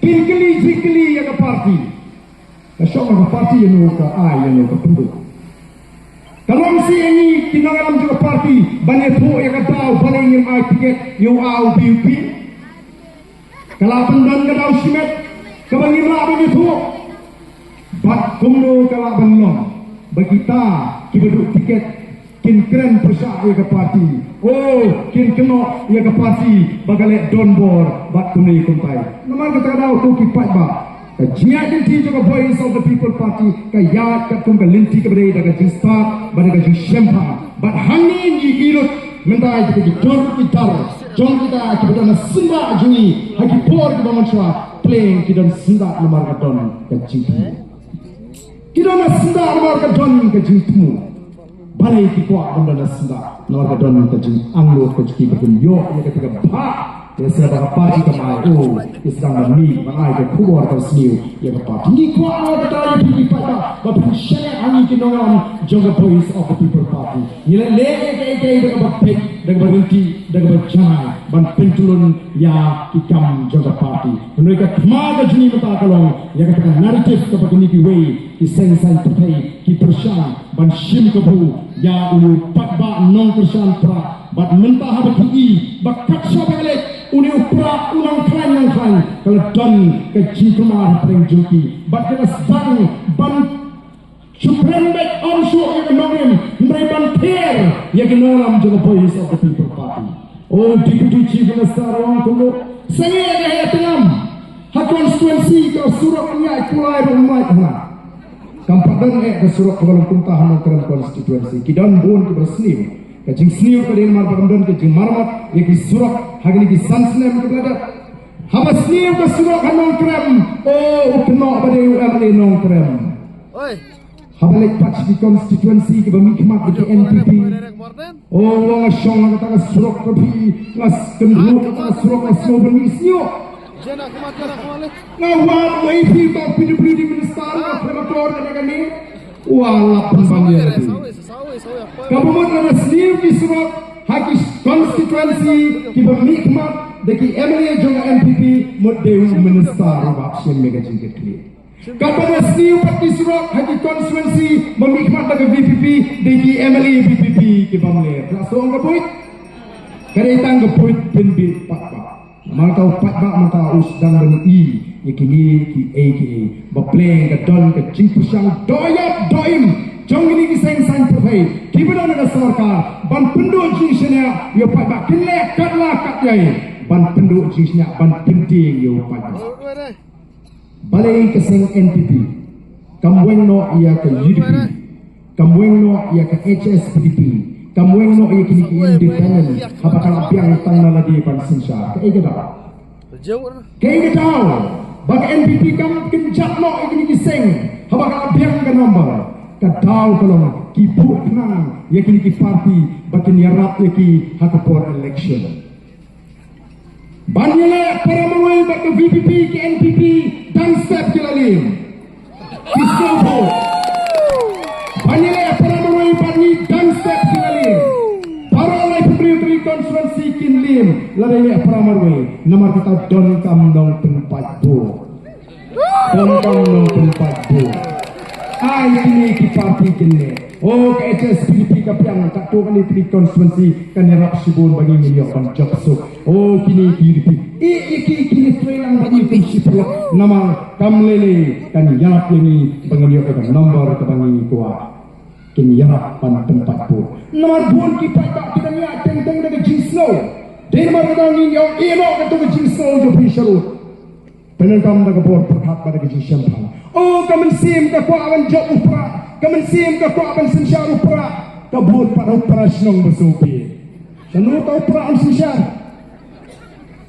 Kin kylli jingkylli ïa ka party. Ka shong ka party ïa no ka ai, ïa no ka pynduh. Ka long shisha ïa ngi ki nongïalam jong ka party ban ïathuh ïa ka daw balei ngim ai tiket ïa u A, u B, u P. Ka lah ban don ka daw shimet kaba ngim lah ban ïathuh. Bad kumno ka lah ban long ba kita kiba duh tiket kin kren pyrshah ïa ka party. O, kin kynnoh ïa ka party ba ka leh donbor bad kumne kumtai. Namar kata ka daw ko ki paidbah, ka jingïaid lynti jong ka Voice of the People Party ka ïaid katkum ka lynti kaba dei da ka jingstad bad da ka jingshemphang. Bad hangne ngi ïohi lut mynta ïa kita ki jor ki tar jong kita kiba don na syndah jong ngi ha ki por kiba mynshuwa, pleng ki don syndah namar ka don ka jingthmu. Ki don na syndah namar ka don ka jingthmu. Balei ki kwah ban don na syndah? Namar ka don ka jingangnud ka jong ki ba kin ïoh ïa kata ka bhah. Ïa sngewbha ka party kam ai, o, ki sdang ban mih ban ai ka khubor ka sniew ïa ka party. Ngi kwah ïa kata ïa phi ki paidbah ba phin shaniah ha ngi ki nongïalam jong ka Voice of the People Party. Ngi la leh ïa kaei kaei da kaba beit, da kaba ryntih, da kaba janai ban pyntyllun ïa ki kam jong ka party. Hynrei ka thma ka jong ngi mynta ka long ïa kata ka narrative kaba kine kiwei ki seng saiñ pyrthei ki pyrshang ban shim kabu ïa une u paidbah nongkyrshan Prah. Bad mynta haba ki i ba kat shaba ka leit une u Prah u nang khlaiñ nang khlaiñ, ka la don ka jingkhlaiñ hapdeng jong ki bad ka la sdang ban shu kren beit ym shuh ïa ka nongrim, hynrei ban ther ïa ki nongïalam jong ka Voice of the People Party. O Deputy Chief Minister, ong kumno? Sangeh ïa ka heh tngam. Ha constituency ka surok ïa i kulai ruh ym lait hana. Kam pat don eh ka surok kaba long kumta ha Nongkrem constituency. Ki don bun kiba sniew. Ka jingsniew ka dei namar ba kam don ka jingmaramot ïa ki surok ha kine ki san snem kiba la dep. Haba sniew ka surok ha Nongkrem, o, u kynnoh ba dei u M L A Nongkrem. Haba leit pat sha ki constituency kiba mihkhmat da ki N P P. O, nga shong ha kata ka surok ka phi, nga kynruh kata ka surok, nga sngew ban mih sniew. Nga wad wei phi ba P W D minister, nga khlem akor kane kane. Wa lap pynban ïa phi. Kaba mut la sniew ki surok ha ki constituency kiba mihkhmat da ki M L A jong ka N P P, mut dei u minister uba shim ïa ka jingkitkhlieh. Kaba la sniew pat ki surok ha ki constituency ba mihkhmat da ka V P P, da ki M L A V P P kiba mlien. Ka la song ka buit. Ka dei tang ka buit pynbit pat pat. Namar kata u paidbah mynta u sdang ban i ïa kine kiei kiei ba pleng ka don ka jingpyrshang doh ïap doh im jong kine ki seng saiñ pyrthei kiba don ha ka sorkar ban pynduh jingshaniah ïa u paidbah, kin leh katba katba ban pynduh jingshaniah ban pyntieng ïa u paidbah. Balei ka seng N P P kam weng noh ïa ka U D P, kam weng noh ïa ka H S P D P, kam weng noh ïa kine ki independent haba ka la biang tang na lade ban synshar? Kaei ka daw? Kaei ka daw ba ka N P P kam kynjat noh ïa kine ki seng haba ka la biang ka number? Ka daw ka long ki buh khnang ïa kine ki party ba kin ïarap ïa ki ha ka por election. Ban ïaleh para marwei bad ka V P P, ka N P P, dang step ki la liem. Ki sngewbha. Ban ïaleh para marwei bad ngi dang step ki la liem. Baroh laiphew hynriew tylli ki constituency kin liem lada ïaleh para marwei. Namar kata donkam nongpynpait vote. Donkam nongpynpait vote. Ai kine ki party kine. O ka H S P D P ka biang katto katne tylli ki constituency kan ïarap shibun ba ngi ngin ïoh ban jop suk. O kine ki U D P. I i ki kine trei lang ba ngi kum shiphew. Namar kam lei lei kan ïarap ïa ngi ba ngin ïoh ka number kaba ngi kwah. Kin ïarap ban pynpait vote. Namar bun ki paidbah ki dang ïaid teng teng da ka jingsngew. Dei namar kata ngin ïoh ïehnoh katto ka jingsngew jong phi sha rud. Pyndonkam da ka bor pyrkhat bad da ka jingshemphang. O ka mynsiem ka kwah ban jop u prah, ka mynsiem ka kwah ban synshar u prah, ka bud pat ha u para shnong ba sngewbha. Shano uta u prah un synshar?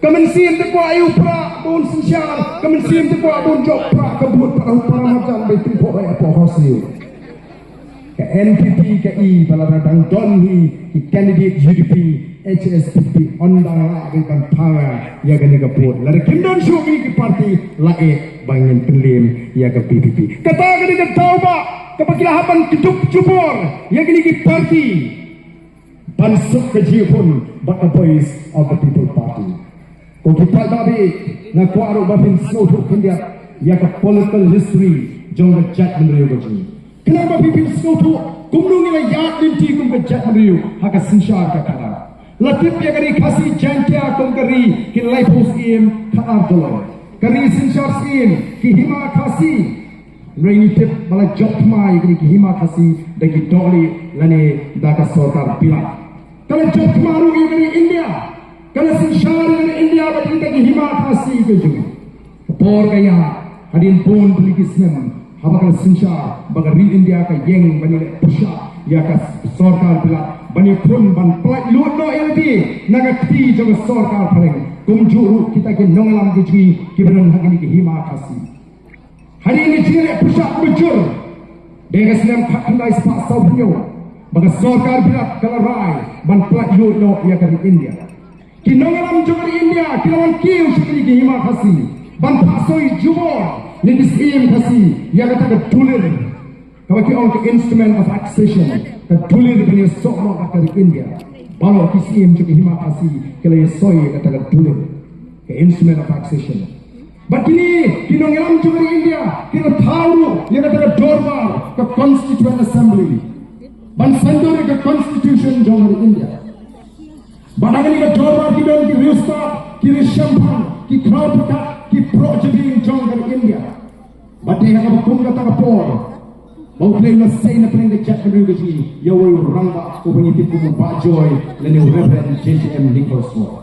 Ka mynsiem te kwah ïa u prah bun synshar, ka mynsiem te kwah bun jop prah, ka bud pat ha u para marjan ba i pynphoh ïa phoh hok sniew. Ka N P P ka i ba lada dang don hi ki candidate U D P, H S P P, yn dang lah ban pynpaw ïa kane ka vote. Lada kim don shuh kine ki party la eh ba ngin pynliem ïa ka V P P. Kata ka dei ka daw ba kaba ki la hap ban kdup jubor ïa kine ki party. Ban suk ka jingkhun bad ka Voice of the People Party. Ko ki paidbah, nga kwah ruh ba phin sngewthuh khyndiat ïa ka political history jong ka jaitbynriew ka jong ngi. Khnang ba phin sngewthuh kumno ngi la ïaid lynti kum ka jaitbynriew ha ka synshar ka khadar. La tip ïa ka ri Khasi Jaiñtia kum ka ri ki laiphew syiem khadar doloi. Ka ri synshar syiem, ki Hima Khasi. Hynrei ngi tip ba la jop thma ïa kine ki Hima Khasi da ki dohlieh lane da ka sorkar bilat. Ka la jop thma ruh ïa ka ri India. Ka la synshar ïa ka ri India bad kita ki Hima Khasi ka jong ngi. Ka por ka ïa, hadien bun tylli ki snem, haba ka la synshar ba ka ri India ka ïeng ban ïaleh pyrshah ïa ka sorkar bilat ban ïakhun ban pyllait luid noh ïa lade na ka kti jong ka sorkar phareng. Kumjuh ruh kita ki nongïalam ki jong ngi kiba don ha kine ki Hima Khasi. Hadien ka jingïaleh pyrshah ba jur, dei ka snem khatkhyndai spah sawphew hynñiew, ba ka sorkar bilat ka la rai ban pyllait luid noh ïa ka ri India. Ki nongïalam jong ka ri India ki la wan kiew sha kine ki Hima Khasi ban phah soi jubor ïa ki syiem Khasi ïa kata ka dulir, kaba ki ong ka Instrument of Accession, ka dulir ban ïasoh noh bad ka ri India. Baroh ki syiem jong ki Hima Khasi ki la ïasoi ïa kata ka dulir, ka Instrument of Accession. Bad kine ki nongïalam jong ka ri India ki la thaw ruh ïa kata ka dorbar, ka Constituent Assembly, ban saiñdur ïa ka Constitution jong ka ri India. Bad ha kane ka dorbar ki don ki riewstad, ki riewshemphang, ki khraw pyrkhat, ki proh jabieng jong ka ri India. Bad dei ha kaba kum kata ka por ba U Blei u la sei na pdeng ka jaitbynriew ka jong ngi ïa uwei u rangbah uba ngi tip kum u Bah Joy lane u Reverend J J M Nichols Roy.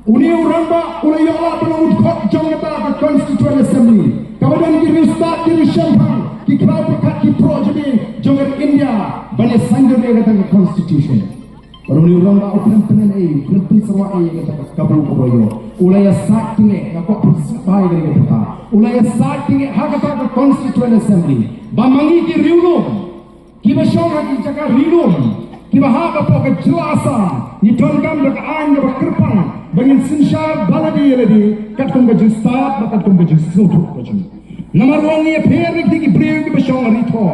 Une u rangbah u la ïoh lah ban long u dkhot jong kata ka Constituent Assembly, kaba don ki riewstad, ki riewshemphang, ki khraw pyrkhat, ki proh jabieng jong ka ri India ban ïa saiñdur ïa kata ka Constitution. Bad une u rangbah u khlem pynlong ei, u khlem pynsyrwa ei ïa kata ka kabu kaba u ïoh. U la ïasaid tyngeh, nga kwah pynsngewbha ïa kata ka bynta. U la ïasaid tyngeh ha kata ka Constituent Assembly ba ma ngi ki riewlum kiba shong ha ki jaka ri lum, kiba hap hapoh ka jylla Assam, ngi donkam da ka aiñ kaba kyrpang ba ngin synshar da lade ïa lade katkum ka jingstad bad katkum ka jingsngewthuh ka jong ngi. Namar ba ngi ïapher na kitei ki briew kiba shong ha ri thoh,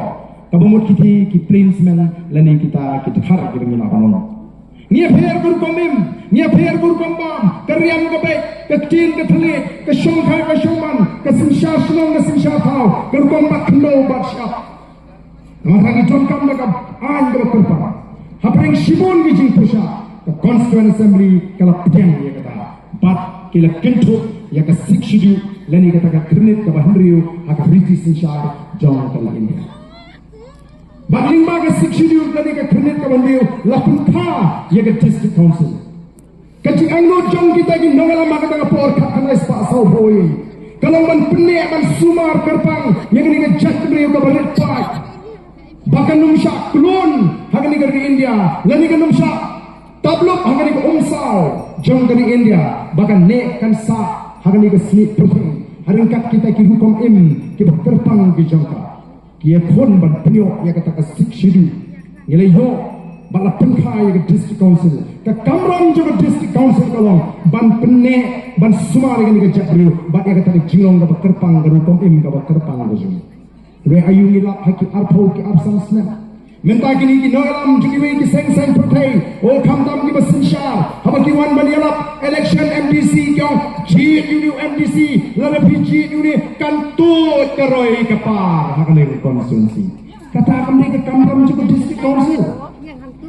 kaba mut kitei ki plainsmen lane kita ki dkhar kiba ngi lah ban ong. Ngi ïapher ka rukom im, ngi ïapher ka rukom bam, ka riam ka beit, ka ktien ka thylliej, ka shongkha ka shongman, ka synshar shnong ka synshar thaw, ka rukom bat khyndew bat shyiap. Namar ba ngi donkam da ka aiñ kaba kyrpang. Hapdeng shibun ki jingpyrshah, ka Constituent Assembly ka la pdiang ïa kata bad ki la kynthup ïa ka Sixth Schedule lane kata ka khyrnit kaba hynriew ha ka riti synshar jong ka ri India. Bad lyngba ka Sixth Schedule kane ka khyrnit kaba hynriew la pynkha ïa ka District Council. Ka jingangnud jong kita ki nongïalam ha kata ka por khatkhyndai spah sawphew wei ka long ban pynneh ban sumar kyrpang ïa kane ka jaitbynriew kaba rit paid, ba kan ym shah klun ha kane ka ri India lane kan ym shah taplup ha kane ka umsaw jong ka ri India, ba kan neh kan sah ha kane ka snieh pyrthei ha ryngkat kita ki rukom im kiba kyrpang ki jong ka. Ki ïakhun ban pynïoh ïa kata ka Sixth Schedule. Ngi la ïoh bad la pynkha ïa ka District Council. Ka kamram jong ka District Council ka long ban pynneh, ban sumar ïa kane ka jaitbynriew bad ïa kata ka jinglong kaba kyrpang, ka rukom im kaba kyrpang ka jong ngi. Hynrei aïu ngi lap ha ki arphew ki arphew san snem. Mynta kine ki nongïalam jong kiwei ki seng saiñ pyrthei, o khamtam kiba synshar, haba ki wan ban ïalap election M D C ki ong, jied ïa une u M D C, lada phi jied ïa une kan tuid ka roi ka par ha kane ka constituency. Kata kam dei ka kamram jong ka District Council.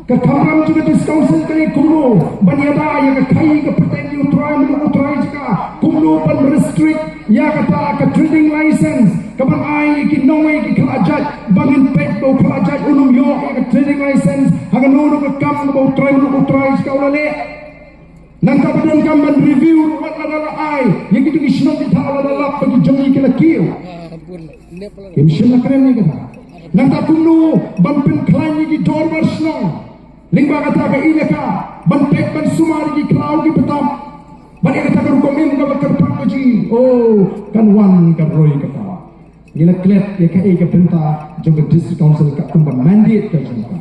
Ka kamram jong ka District Council ka dei kumno ban ïada ïa ka khaii ka pyrthei jong u trai mynno u trai jaka, kumno ban restrict ïa kata ka trading license kaban ai ïa ki nongwei ki khlajait, ba ngin peit ba u khlajait un ym ïoh ïa ka trading license ha kano kano ka kam kaba u trai mynno u trai jaka u la leh. Nangta ba donkam ban review ruh wat lada la ai ïa kito ki shnong ki thaw, lada lap ba ki jong ngi ki la kiew. Kim shym la kren ïa kata. Nangta kumno ban pynkhlaiñ ïa ki dorbar shnong lyngba kata ka e-Lavaka, ban peit ban sumar ïa ki khlaw ki btap. Ban ïa kata ka rukom im kaba kyrpang ka jong ngi, oh, kan wan ka roi kata. Ngi la klet ïa kaei ka bynta jong ka District Council katkum ka mandate ka jong ka.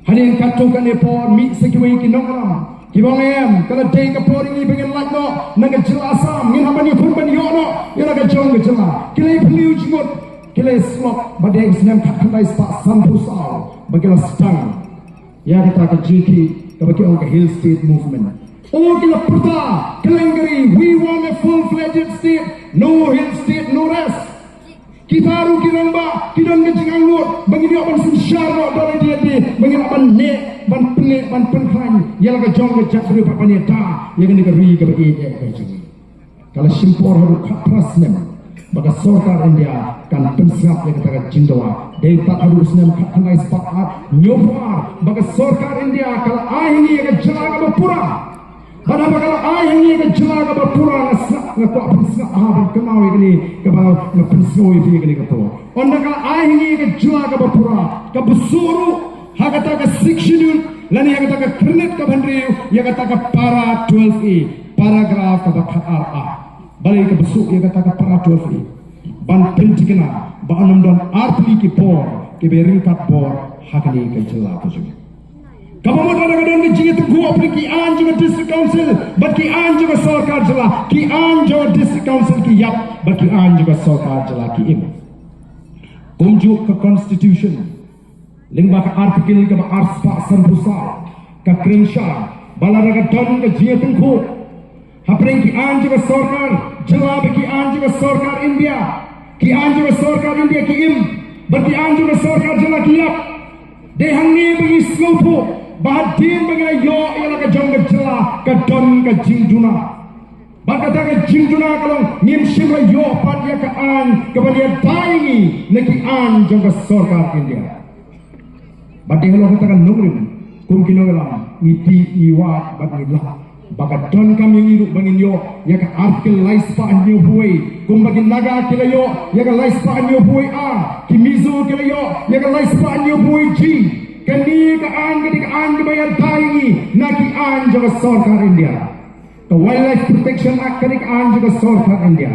Hadien katto katne por mih sa kiwei ki nongïalam kiba ong em, ka la dei ka por ïa ngi ba ngin lait noh na ka jylla Assam, ngin hap ban ïakhun ban ïoh noh ïa la ka jong ka jylla. Ki la ïaphylliew jingmut, ki la ïaslok, ba dei u snem khatkhyndai spah sanphew saw ba ki la sdang ïa kata ka jingkhih kaba ki ong ka Hill State Movement. Oh, ki la pyrta kylleng ka ri, "We want a full-fledged state, no Hill State, no rest." Kita ruh ki rangbah ki don ka jingangnud ba ngin ïoh ban synshar noh da lade lade, ba ngin lah ban neh, ban pynneh, ban pynkhlaiñ ïa la ka jong ka jaitbynriew bad ban ïada ïa kane ka ri kaba ïeit ïa ka jong ngi. Ka la shim por haduh khatphra snem ba ka sorkar India kan pynsngap ïa kata ka jingdawa. Dei tad haduh u snem khatkhyndai spah hynñiewphew ar ba ka sorkar India ka la ai ha ngi ïa ka jylla kaba pura. Bad haba ka la ai ha ngi ïa ka jylla kaba pura, nga sngap, nga kwah pynsngap ha ban kynmaw ïa kane kaba nga pynsngew ïa phi ïa kane ka por. Ynda ka la ai ha ngi ïa ka jylla kaba pura, ka buh ruh ha kata ka Sixth Schedule lane ha kata ka Khyrnit kaba hynriew ïa kata ka para twelve A, paragraph kaba khatar A. Balei ka buh ïa kata ka para twelve A? Ban pynthikna ba ym don artylli ki bor kiba ryngkat bor ha kane ka jylla ka jong ngi. Kaba mut lada ka don ka jingïatyngkhuh hapdeng ki aiñ jong ka District Council bad ki aiñ jong ka sorkar jylla, ki aiñ jong ka District Council ki ïap bad ki aiñ jong ka sorkar jylla ki im. Kumjuh ka Constitution, lyngba ka Article kaba arspah sanphew saw, ka kren shai ba lada ka don ka jingïatyngkhuh hapdeng ki aiñ jong ka sorkar jylla bad ki aiñ jong ka sorkar India, ki aiñ jong ka sorkar India ki im bad ki aiñ jong ka sorkar jylla ki ïap. Dei hangne ba ngi sngewthuh ba hadien ba ngi la ïoh ïa la ka jong ka jylla ka don ka jingduna. Bad kata ka jingduna ka long ngim shym la ïoh pat ïa ka aiñ kaban ïada ïa ngi na ki aiñ jong ka sorkar India. Bad dei halor kata ka nongrim, kum ki nongïalam, ngi tip, ngi wad bad ngi lap ba ka donkam ïa ngi ruh ba ngin ïoh ïa ka Article laispah hynñiewphew wei, kumba ki Naga ki la ïoh ïa ka laispah hynñiewphew wei A, ki Mizo ki la ïoh ïa ka laispah hynñiewphew wei G. Kane ka aiñ ka dei ka aiñ kaba ïada ïa ngi na ki aiñ jong ka sorkar India. Ka Wildlife Protection Act ka dei ka aiñ jong ka sorkar India.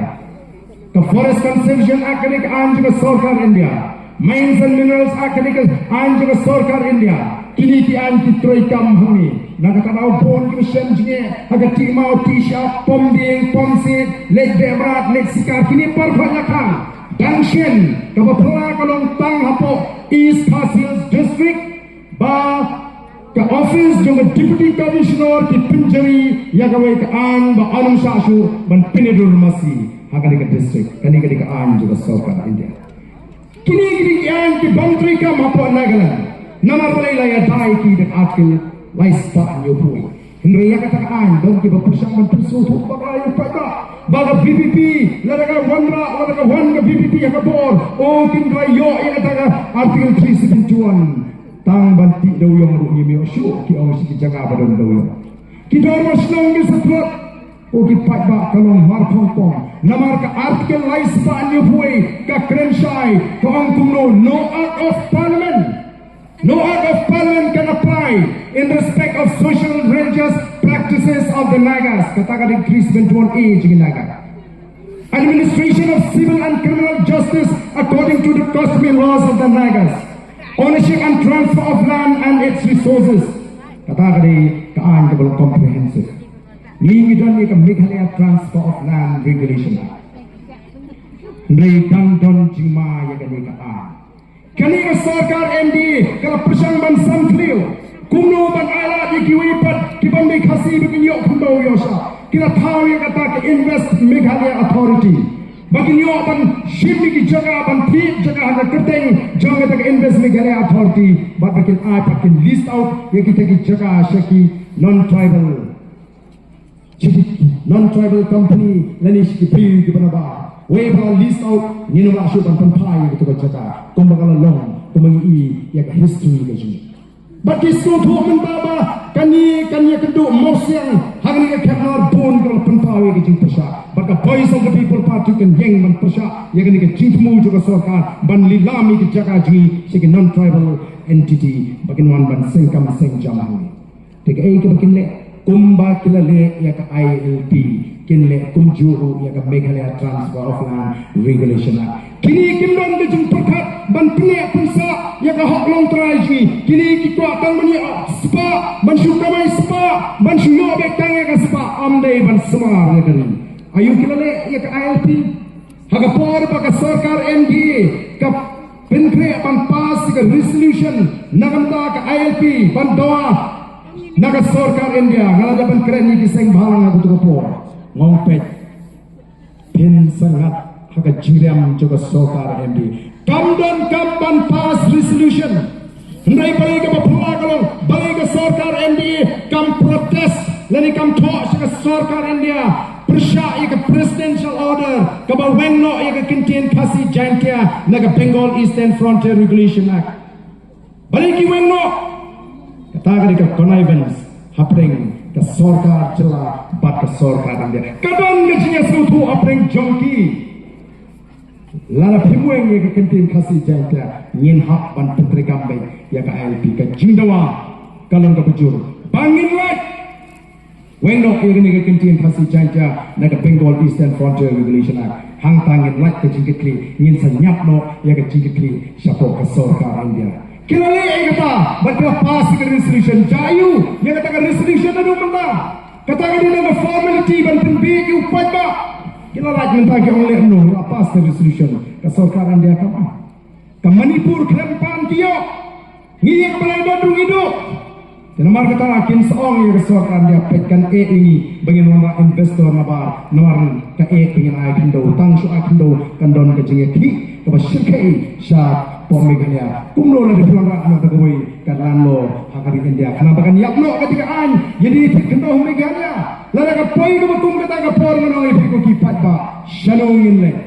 Ka Forest Conservation Act ka dei ka aiñ jong ka sorkar India. Mines and Minerals Act ka dei ka aiñ jong ka sorkar India. Kine ki aiñ ki trei kam hangne. Na kata ka daw bun kiba shem jingeh ha ka Tihmaw, Tihshap, Pom Dieng, Pom Siej, leit beh mrad, leit sikar, kine baroh la khang. Dang shen, kaba phylla ka long tang hapoh East Khasi Hills District, ba ka office jong ka Deputy Commissioner ki pynjari ïa kawei ka aiñ ba ym shah shuh ban pynïadur masi ha kane ka district. Kane ka dei ka aiñ jong ka sorkar India. Kine ki dei ki aiñ ki bym trei kam hapoh Nagaland. Namar balei? La ïada ïa ki da ka Article laispah hynñiewphew wei. Hynrei ïa kata ka aiñ don kiba pyrshang ban pynsngewthuh ba ka ïa paidbah ba ka V P P, lada ka wanrah, lada ka wan ka V P P ha ka bor, oh, kin ïoh ïa kata ka Article three seventy-one. Tang ban tih dewiong ruh ngim ïoh shuh, ki ong, sha ki jaka ba don dewiong. Ki dorbar shnong ki satlot, oh, ki paidbah, ka long markhongpong. Namar ka Article laispah hynñiewphew wei ka kren shai, ka ong kumno, no Act of Parliament, no Act of Parliament can apply in respect of social religious practices of the Nagas. Kata ka dei three seventy-one A jong ki Naga. Administration of civil and criminal justice according to the customary laws of the Nagas. Ownership and transfer of land and its resources. Kata ka dei ka aiñ kaba long comprehensive. Ngi ngi don ïa ka Meghalaya Transfer of Land Regulation Act. Hynrei dang don jingma ïa kane ka aiñ. Kane ka sorkar M D A ka la pyrshang ban sam thliew kumno ban ailad ïa kiwei pat ki bym dei Khasi ba kin ïoh khyndew ïoh shah. Ki la thaw ïa kata ka Invest Meghalaya Authority ba kin ïoh ban shim ïa ki jaka, ban thied jaka ha ka kyrteng jong kata ka Invest Meghalaya Authority, bad ba kin ai pat, kin lease out ïa kita ki jaka sha ki non-tribal, sha ki non-tribal company lane sha ki briew kiba nabar. Wei ba la lease out, ngin ym lah shuh ban pynphai ïa kata ka jaka, kumba ka la long, kumba ngi i ïa ka history ka jong ngi. Bad ki sngewthuh mynta ba Kane kan ïa kynduh mawsiang ha kane ka khepnar bun ka la pynpaw ïa ka jingpyrshah. Bad ka Voice of the People Party kan ïeng ban pyrshah ïa kane ka jingthmu jong ka sorkar ban lilam ïa ka jaka jong ngi sha ki non-tribal entity ba kin wan ban seng kam seng jam hangne. Te kaei kaba kin leh? Kumba ki la leh ïa ka I L P, kin leh kumjuh ruh ïa ka Meghalaya Transfer of Land Regulation Act. Kine kim don ka jingpyrkhat ban pyneh pynsah ïa ka hok longtrai jong ngi. Kine ki kwah tang ban ïoh spah, ban shu kamai spah, ban shu ïoh beit tang ïa ka spah, ym dei ban sumar ïa ka ri. Aïu ki la leh ïa ka I L P? Ha ka por ba ka sorkar N D A ka pynkhreh ban pass ïa ka resolution na ka bynta ka I L P ban dawa na ka sorkar India, nga la dep ban kren ïa ki seng bhalang ha kato ka por. Nga ong peit, phin sa ngat ha ka jingriam jong ka sorkar N D A. Kam don kam ban pass resolution. Hynrei balei kaba phylla ka long, balei ka sorkar N D A kam protest lane kam thoh sha ka sorkar India pyrshah ïa ka presidential order kaba weng noh ïa ka kyntien Khasi Jaintia na ka Bengal Eastern Frontier Regulation Act? Balei ki weng noh? Kata ka dei ka connivance hapdeng ka sorkar jylla bad ka sorkar India. Ka don ka jingïasngewthuh hapdeng jong ki. Lada phim weng ïa ka kyntien Khasi Jaintia, ngin hap ban pyntreikam beit ïa ka I L P. Ka jingdawa ka long kaba jur ba ngin lait weng noh ïa kane ka kyntien Khasi Jaintia na ka Bengal Eastern Frontier Regulation Act. Hangta ngin lait ka jingkitkhlieh, ngin sa ñiap noh ïa ka jingkitkhlieh shapoh ka sorkar India. Ki la leh ïa kata bad ki la pass ïa ka resolution. Jia aïu ïa kata ka resolution naduh mynta? Kata ka dei tang ka formality ban pynbiej ïa u paidbah. Ki la lait mynta ki ong leh kumno, la pass ka resolution. Ka sorkar India kam ai. Ka Manipur khlem pan ki ïoh. Ngi ïa kaba la don ruh ngi duh. Te namar kata kin sa ong ïa ka sorkar India, peit, kan eh ïa ngi ba ngin wanrah investor nabar, namar ka eh ba ngin ai khyndew, tang shu ai khyndew kan don ka jingïakhih kaba shyrkhei shapoh Meghalaya. Kumno lada phi wanrah noh da kawei ka landlord ha ka ri India, khnang ba kan ïap noh ka jingaiñ ïa dei phi khyndew Meghalaya. Lada ka poi kaba kum kata ka por, ngan ong ïa phi ko ki paidbah, shano ngin leit?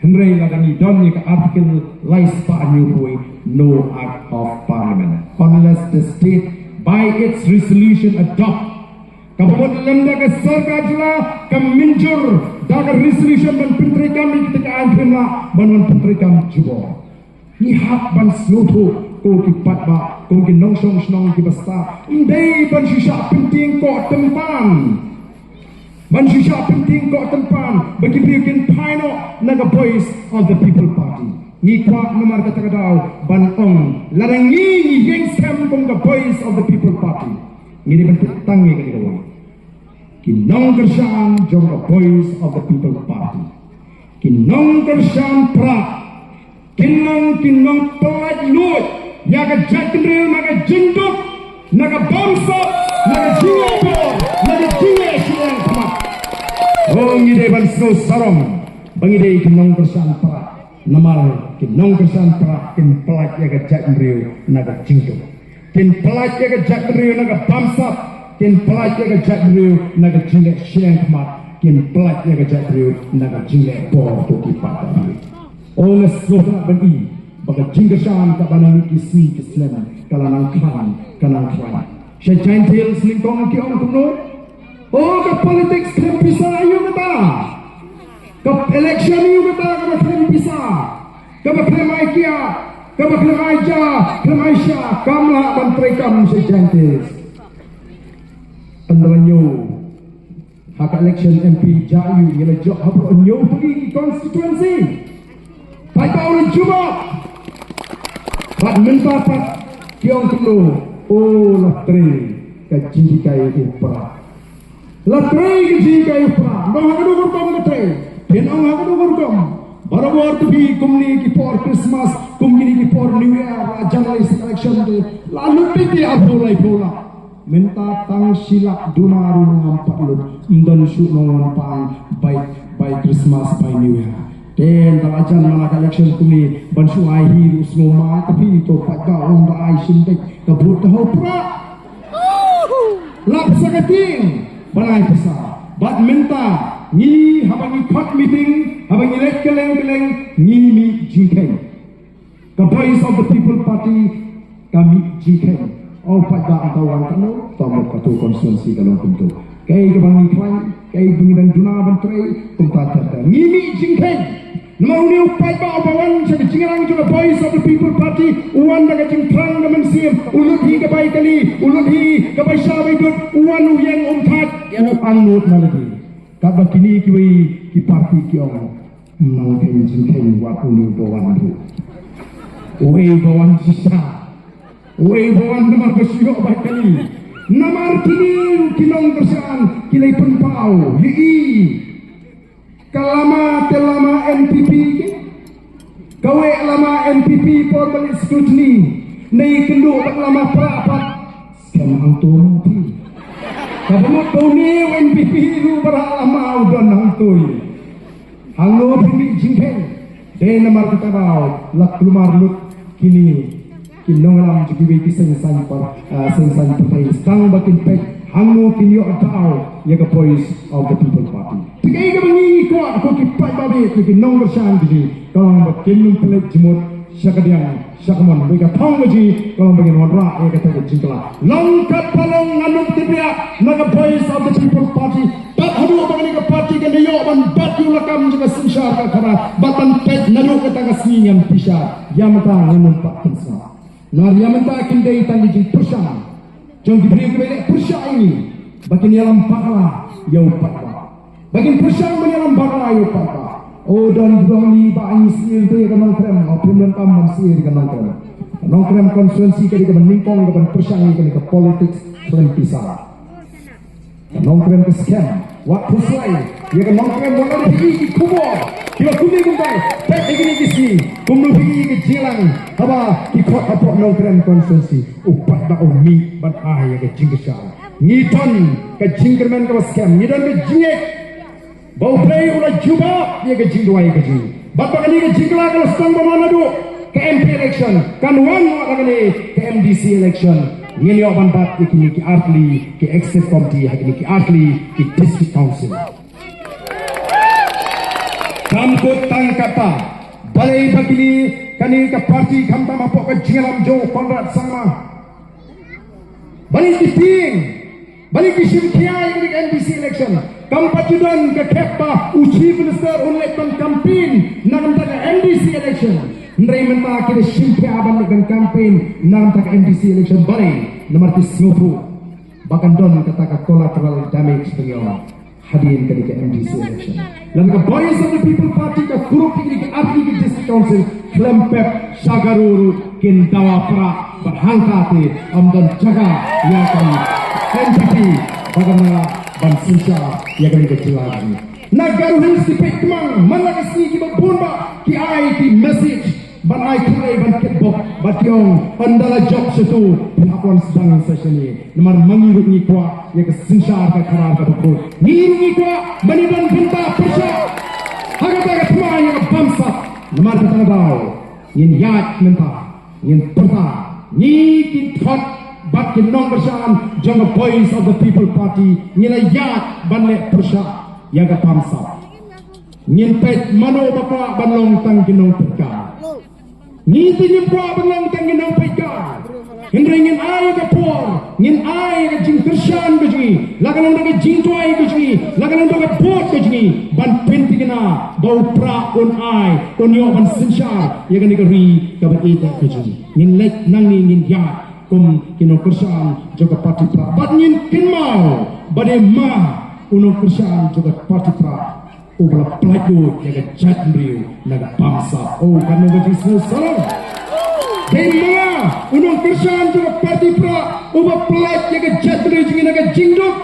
Hynrei lada ngi don ïa ka Article lai spah hynñiew phew, no Act of Parliament, unless the state by its resolution adopt. Kaba mut lymda ka sorkar jylla ka mynjur da ka resolution ban pyntreikam ïa kita ki aiñ, phim lah ban wan pyntreikam jubor. Ngi hap ban sngewthuh ko ki paidbah, ko ki nongshong shnong kiba stad, ym dei ban shu shah pyntieng koh tympan. Ban shu shah pyntieng koh tympan ba ki briew kin phai noh na ka Voice of the People Party. Ngi kwah namar kata ka daw ban ong, lada ngi, ngi ïeng skhem kum ka Voice of the People Party, ngi dei ban tip tang ïa kane kawei. Ki nongkyrshan jong ka Voice of the People Party, ki nongkyrshan Prah, kin long ki nongpynlait luid ïa ka jaitbynriew na ka jingduk, na ka bamsap, na ka jingleh bor, na ka jingleh shiliang khmat. Oh, ngi dei ban sngew sarong ba ngi dei ki nongkyrshan Prah, namar ki nongkyrshan Prah kin pynlait ïa ka jaitbynriew na ka jingduk. Kin pynlait ïa ka jaitbynriew na ka bamsap, kin pynlait ïa ka jaitbynriew na ka jingleh shiliang khmat, kin pynlait ïa ka jaitbynriew na ka jingleh bor, ko ki paidbah. Oh, nga sngewtynnat ban i ba ka jingkyrshan kaba na ki sngi ki snem ka la nang khlaiñ, ka nang khlaiñ. Sha Jaintia Hills nyngkong ki ong kumno? Oh, ka politics khlem pisa, aïu kata? Ka election aïu kata kaba khlem pisa, kaba khlem ai kiad, kaba khlem ai ja, khlem ai sha, kam lah ban treikam sha Jaintia Hills. Ynda la ñiew ha ka election M P, jia aïu, ngi la jop ha baroh hynñiew tylli ki constituency. Paidbah u la jubab. Bad mynta pat ki ong kumno? Oh, la trei ka jinghikai u Prah. La trei ka jinghikai u Prah. Nong ha kano ka rukom ka trei? Phin ong ha kano ka rukom? Barabor te phi kumne ki por Christmas, kum kine ki por New Year, la jan lei election te, la lut beit te arphew laiphew lak. Mynta tang shi lak duna ruh ngam pat lut. Ym don shuh nongwan pan bai, bai Christmas, bai New Year. Te ynda la jan man la ka election kumne, ban shu ai hi ruh sngew ma ka phi, to paidbah, ynda ai shim beit ka vote, te ha u Prah. Lap sa ka tieng ban ai pisa. Bad mynta ngi, haba ngi khot meeting, haba ngi leit kylleng kylleng, ngi mih jingkheiñ. Ka Voice of the People Party ka mih jingkheiñ. O paidbah, uta u wan katno, to mut katu constituency ka long kumtu. Kaei kaba ngi khlaiñ, kaei ba ngi dang duna ban trei, kumta ter ter. Ngi mih jingkheiñ. Namar une u paidbah uba wan sha ka jingïalang jong ka Voice of the People Party, u wan da ka jingthrang ka mynsiem, u lut hi ka bai kali, u lut hi ka bai sha bai dud, u wan u ïeng um thait, u angnud na lade. Katba kine kiwei ki party ki ong, ym nang kheiñ jingkheiñ wat une uba wan ruh. Uei uba wan shisha. Uei uba wan namar ba shu ïoh bai kali. Namar kine ki nongkyrshan ki la pynpaw ïa i. Ka lama te lama N P P ki. Kawei lama N P P por ban leit scrutiny. Nei kynduh bad lama Prah pat. Skhem hangto ma phi. Kaba mut ba une u N P P ruh ba rah lama u don hangto. Hangne phi mih jingkheiñ. Dei namar kata ba la kulmar lut kine ki nongïalam jong kiwei ki seng saiñ por, ah, seng saiñ pyrthei. Tang ba kin peit hangne kin ïoh daw ïa ka Voice of the People Party. Te kaei kaba ngi kwah ko ki paidbah, ïa ki nongkyrshan jong ngi, ka long ba kin ym pynleit jingmut sha kadiang sha kamon. Bad ka thong ka jong ngi ka long ba ngin wanrah ïa kata ka jingkylla. Long katba long ngan ym tip ïa na ka Voice of the People Party. Bad haduh ba kane ka party kan da ïoh ban bat ïa u lakam jong ka synshar ka khadar bad ban peit naduh kata ka sngi ngan pyrshah. Ïa mynta ngan ym pat pynsngap. Namar ïa mynta kin dei tang ki jingpyrshang jong ki briew kiba leh pyrshah ïa ngi ba kin ïalam bakla ïa u paidbah. Ba kin pyrshang ban ïalam bakla ïa u paidbah. O don ki ba ong li ba ngi sngewthuh ïa ka Nongkrem, o phim donkam ban sngewthuh ïa ka Nongkrem. Nongkrem constituency ka dei kaba nyngkong kaban pyrshang ïa kane ka politics khlem pisa. Nongkrem ka skhem. Wat pyrshah ïa ka Nongkrem, wat la dei ki khubor kiba kumne kumtai. Peit ïa kine ki sngi kumno phi ïa ka jingïalang haba ki khot hapoh Nongkrem constituency. U paidbah u mih ban ai ïa ka jingkyrshan. Ngi don ka jingkyrmen kaba skhem, ngi don ka jingngeit ba U Blei u la jubab ïa ka jingduwai ka jong ngi. Bad ba kane ka jingkylla ka la sdang ban wan naduh ka M P election, kan wan wat ha kane ka M D C election. Ngin ïoh ban bat ïa kine ki artylli ki executive committee, ha kine ki artylli ki district council. Kam kut tang kata, balei ba kine, kane ka party khamtam hapoh ka jingïalam jong u Conrad Sangma. Balei ki tieng, balei ki shim khia ïa kane ka M D C election. Kam pat ju don ka khep ba u Chief Minister un leit ban campaign na ka bynta ka M D C election. Hynrei mynta ki da shim khia ban leit ban campaign na ka bynta ka M D C election. Balei? Namar ki sngewthuh ba kan don kata ka collateral damage ba ngi ong hadien kane ka M D C election. Lada ka Voice of the People Party ka kurup ïa kine ki artylli ki district council, khlem pep sha Garo ruh kin dawa prah bad hangta te ym don jaka ïa ka N P P ba kan nang ban synshar ïa kane ka jylla jong ngi. Na Garo Hills ki peit tymmen man la ka sngi kiba bun bah ki ai ki message ban ai khublei ban kitbok bad ki ong, ynda la jop shatu phi hap wan sdang sa shane. Namar ma ngi ruh ngi kwah ïa ka synshar ka khadar kaba khuid. Ngi ruh ngi kwah ban ïa ban bynta pyrshah ha kata ka thma ïa ka bamsap. Namar kata ka daw ngin ïaid mynta, ngin pyrta, ngi ki khot bad ki nongkyrshan jong ka Voice of the People Party, ngi la ïaid ban leh pyrshah ïa ka bamsap. Ngin peit mano ba kwah ban long tang ki nongpeit ka. Ngi te ngim kwah ban long tang ki nongpeit ka. Hynrei ngin ai ka por, ngin ai ka jingkyrshan ka jong ngi, la ka long da ka jingduwai ka jong ngi, la ka long da ka vote ka jong ngi, ban pynthikna ba u Prah un ai, un ïoh ban synshar ïa kane ka ri kaba ïeit ka jong ngi. Ngin leit nangne, ngin ïaid kum ki nongkyrshan jong ka party Prah. Bad ngin kynmaw ba dei ma u nongkyrshan jong ka party Prah uba la pynlait lut ïa ka jaitbynriew na ka bamsap. Oh, katno ka jingsngewsarong. Dei ma nga u nongkyrshan jong ka party Prah uba pynlait ïa ka jaitbynriew jong ngi na ka jingduk.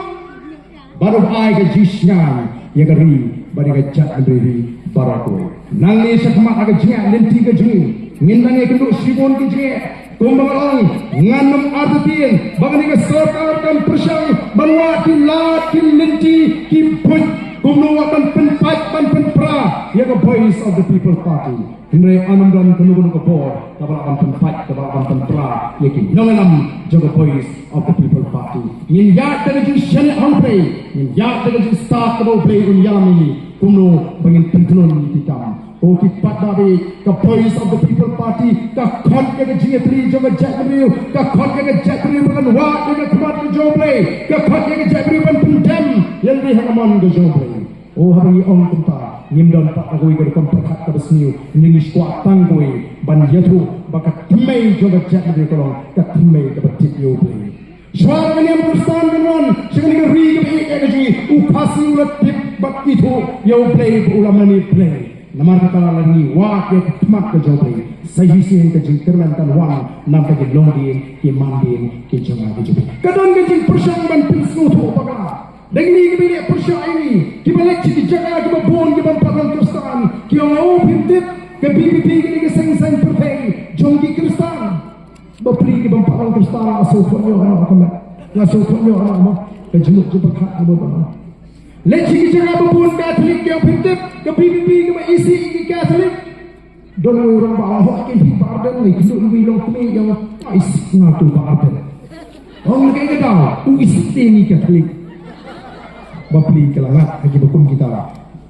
Bad uba ai ka jingshngaiñ ïa ka ri bad ïa ka jaitbynriew baroh kawei. Nangne shakhmat ha ka jingïaid lynti ka jong ngi, ngin nang ïakynduh shibun ki jingeh. Kumba nga ong, ngan ym artatien ba kane ka sorkar kan pyrshang ban wad ki lad ki lynti ki buit kumno wat ban pynpait ban pynpra ïa ka Voice of the People Party. Hynrei ym don kano kano ka bor kaba lah ban pynpait, kaba lah ban pynpra ïa ki nongïalam jong ka Voice of the People Party. Ngin ïaid da ka jingshaniah hangtei, ngin ïaid da ka jingstad kaba U Blei un ïalam ïa ngi kumno ba ngin pynkhlun ïa ki kam. Ko ki paidbah, ka Voice of the People Party ka khot ïa ka jingïatylli jong ka jaitbynriew, ka khot ïa ka jaitbynriew ban wad ïa ka khmat ka jong U Blei, ka khot ïa ka jaitbynriew ban pyndem ïa lade ha ka mon ka jong U Blei. O, haba ngi ong kumta, ngim don pat kawei ka rukom pyrkhat kaba sniew, ngi shu kwah tang kawei ban ïathuh ba ka thymmei jong ka jaitbynriew ka long ka thymmei kaba tip ïa U Blei. Shuwa ba ka niam Khristan kan wan sha kane ka ri kaba ïeit ïa ka jong ngi, u Khasi u la tip bad ithuh ïa U Blei ba u la mane Blei. Namar kata lada ngi wad ïa ka khmat ka jong U Blei, sa shisien ka jingkyrmen kan wan na bynta ki longdien, ki mandien ki jong nga ki jong phi. Ka don ka jingpyrshang ban pynsngewthuh bakla. Da kine kiba ïaleh pyrshah ïa ngi, kiba leit sha ki jaka kiba bun kiba ym pat long Khristan, ki ong, o, phim tip, ka V P P kane ka seng saiñ pyrthei jong ki Khristan. Bapli, kiba ym pat long Khristan nga sngewthuh ïa nga, ka met nga sngewthuh ïa nga, ka jingmut jingpyrkhat ka bun. Leit sha ki jaka ba bun Katholik, ki ong phim tip, ka V P P kaba isih ïa ki Katholik. Don uwei u rangbah u ong, hooid, ki isih Bah Ardent, ngi kynduh ïa uwei u longkmie, ïa nga, isih nga tu Bah Ardent. Ong, na kaei ka daw? U isih te ngi Katholik. Bapli, ka la ngat ha kiba kum kita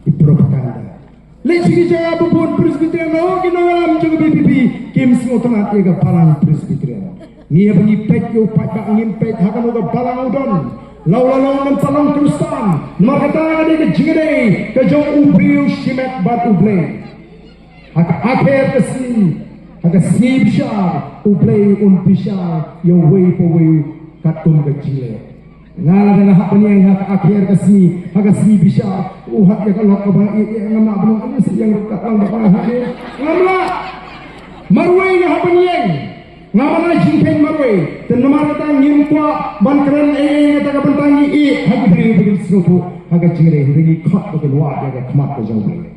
ki propaganda. Leit sha ki jaka ba bun Presbyterian, oh, ki nongïalam jong ka V P P kim sngewtynnat ïa ka balang Presbyterian. Ngi, haba ngi peit ïa u paidbah, ngim peit ha kano ka balang u don, la u la long ne ym pat long Khristan. Namar kata ka dei ka jingïadei ka jong u briew shimet bad U Blei. Ha ka akher ka sngi, ha ka sngi bishar, U Blei un bishar ïa uwei pa uwei katkum ka jingleh. Nga, lada nga hap ban ïeng ha ka akher ka sngi, ha ka sngi bishar, u hap ïa ka lok kaba nga ïeit, ngam lah ban ong, ani sa ïeng ruh katba nga hap ïeng. Ngam lah. Marwei nga hap ban ïeng. Ngam lah jingkheiñ marwei. Te namar kata ngim kwah ban kren ei ei, na kata ka bynta ngi ïeit ha ki briew ba kin sngewthuh ha ka jingïadei, hynrei ngi khot ba kin wad ïa ka khmat ka jong U Blei.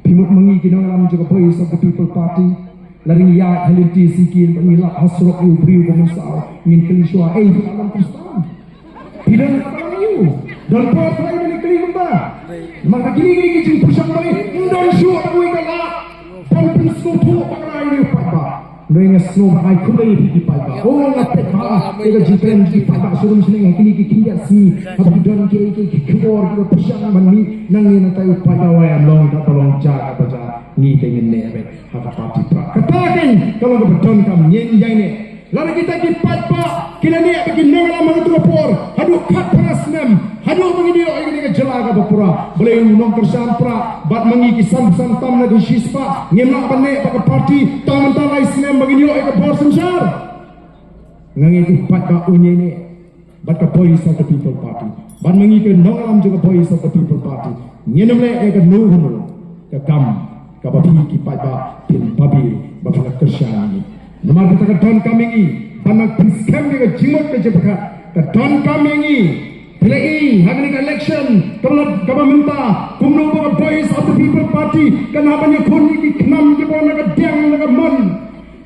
Phi mut ma ngi ki nongïalam jong ka Voice of the People Party, lada ngi ïaid ha lynti shisien bad ngi lap ha surok ïa u briew ba mynsaw, ngin kylli shuwa, ei, phi la long Khristan? Phi don kata ïa u? Don por phi la ïa kylli kumta? Namar ka kine, kine ki jingpyrshang ba ym don shuh kawei ka lad ban pynsngewthuh bakla ïa u paidbah. Hynrei nga sngew ba ai khublei ïa phi ki paidbah. Oh, nga peit bha ïa ka jingkren ki paidbah sha rum sha neng ha kine ki khyndiat sngi, haba ki don ki, ki, ki khubor kiba pyrshang ban mih nangne nangtai, u paidbah, wei, ym long, katba long ja katba ja, ngi te ngin neh beit ha ka party prah. Kata kein ka long kaba donkam, ngin ïai neh. Lada kita ki paidbah ki la neh bad ki nongïalam ha kato ka por haduh khatphra snem, haduh ba ngin ïoh ïa kane ka jylla kaba pura. Balei u nongkyrshan prah bad ma ngi ki san, san tam na ka shispah ngim lah ban neh bad ka party tang mynta lai snem ba ngin ïoh ïa ka bor synshar? Nga ngeit u paidbah un ïai neh bad ka Voice of the People Party. Bad ma ngi ki nongïalam jong ka Voice of the People Party ngin ym leh ïa kano kano ka kam kaba phi ki paidbah phin babe ba phin kyrshan ïa ngi. Namar kata ka donkam ïa ngi ban nang pynskhem ïa ka jingmut ka jingpyrkhat. Ka donkam ïa ngi. Phi la i ha kane ka election kaba la, kaba mynta, kumno ba ka Voice of the People Party kan hap ban ïakhun ïa ki khnam kiba na ka diang na ka mon.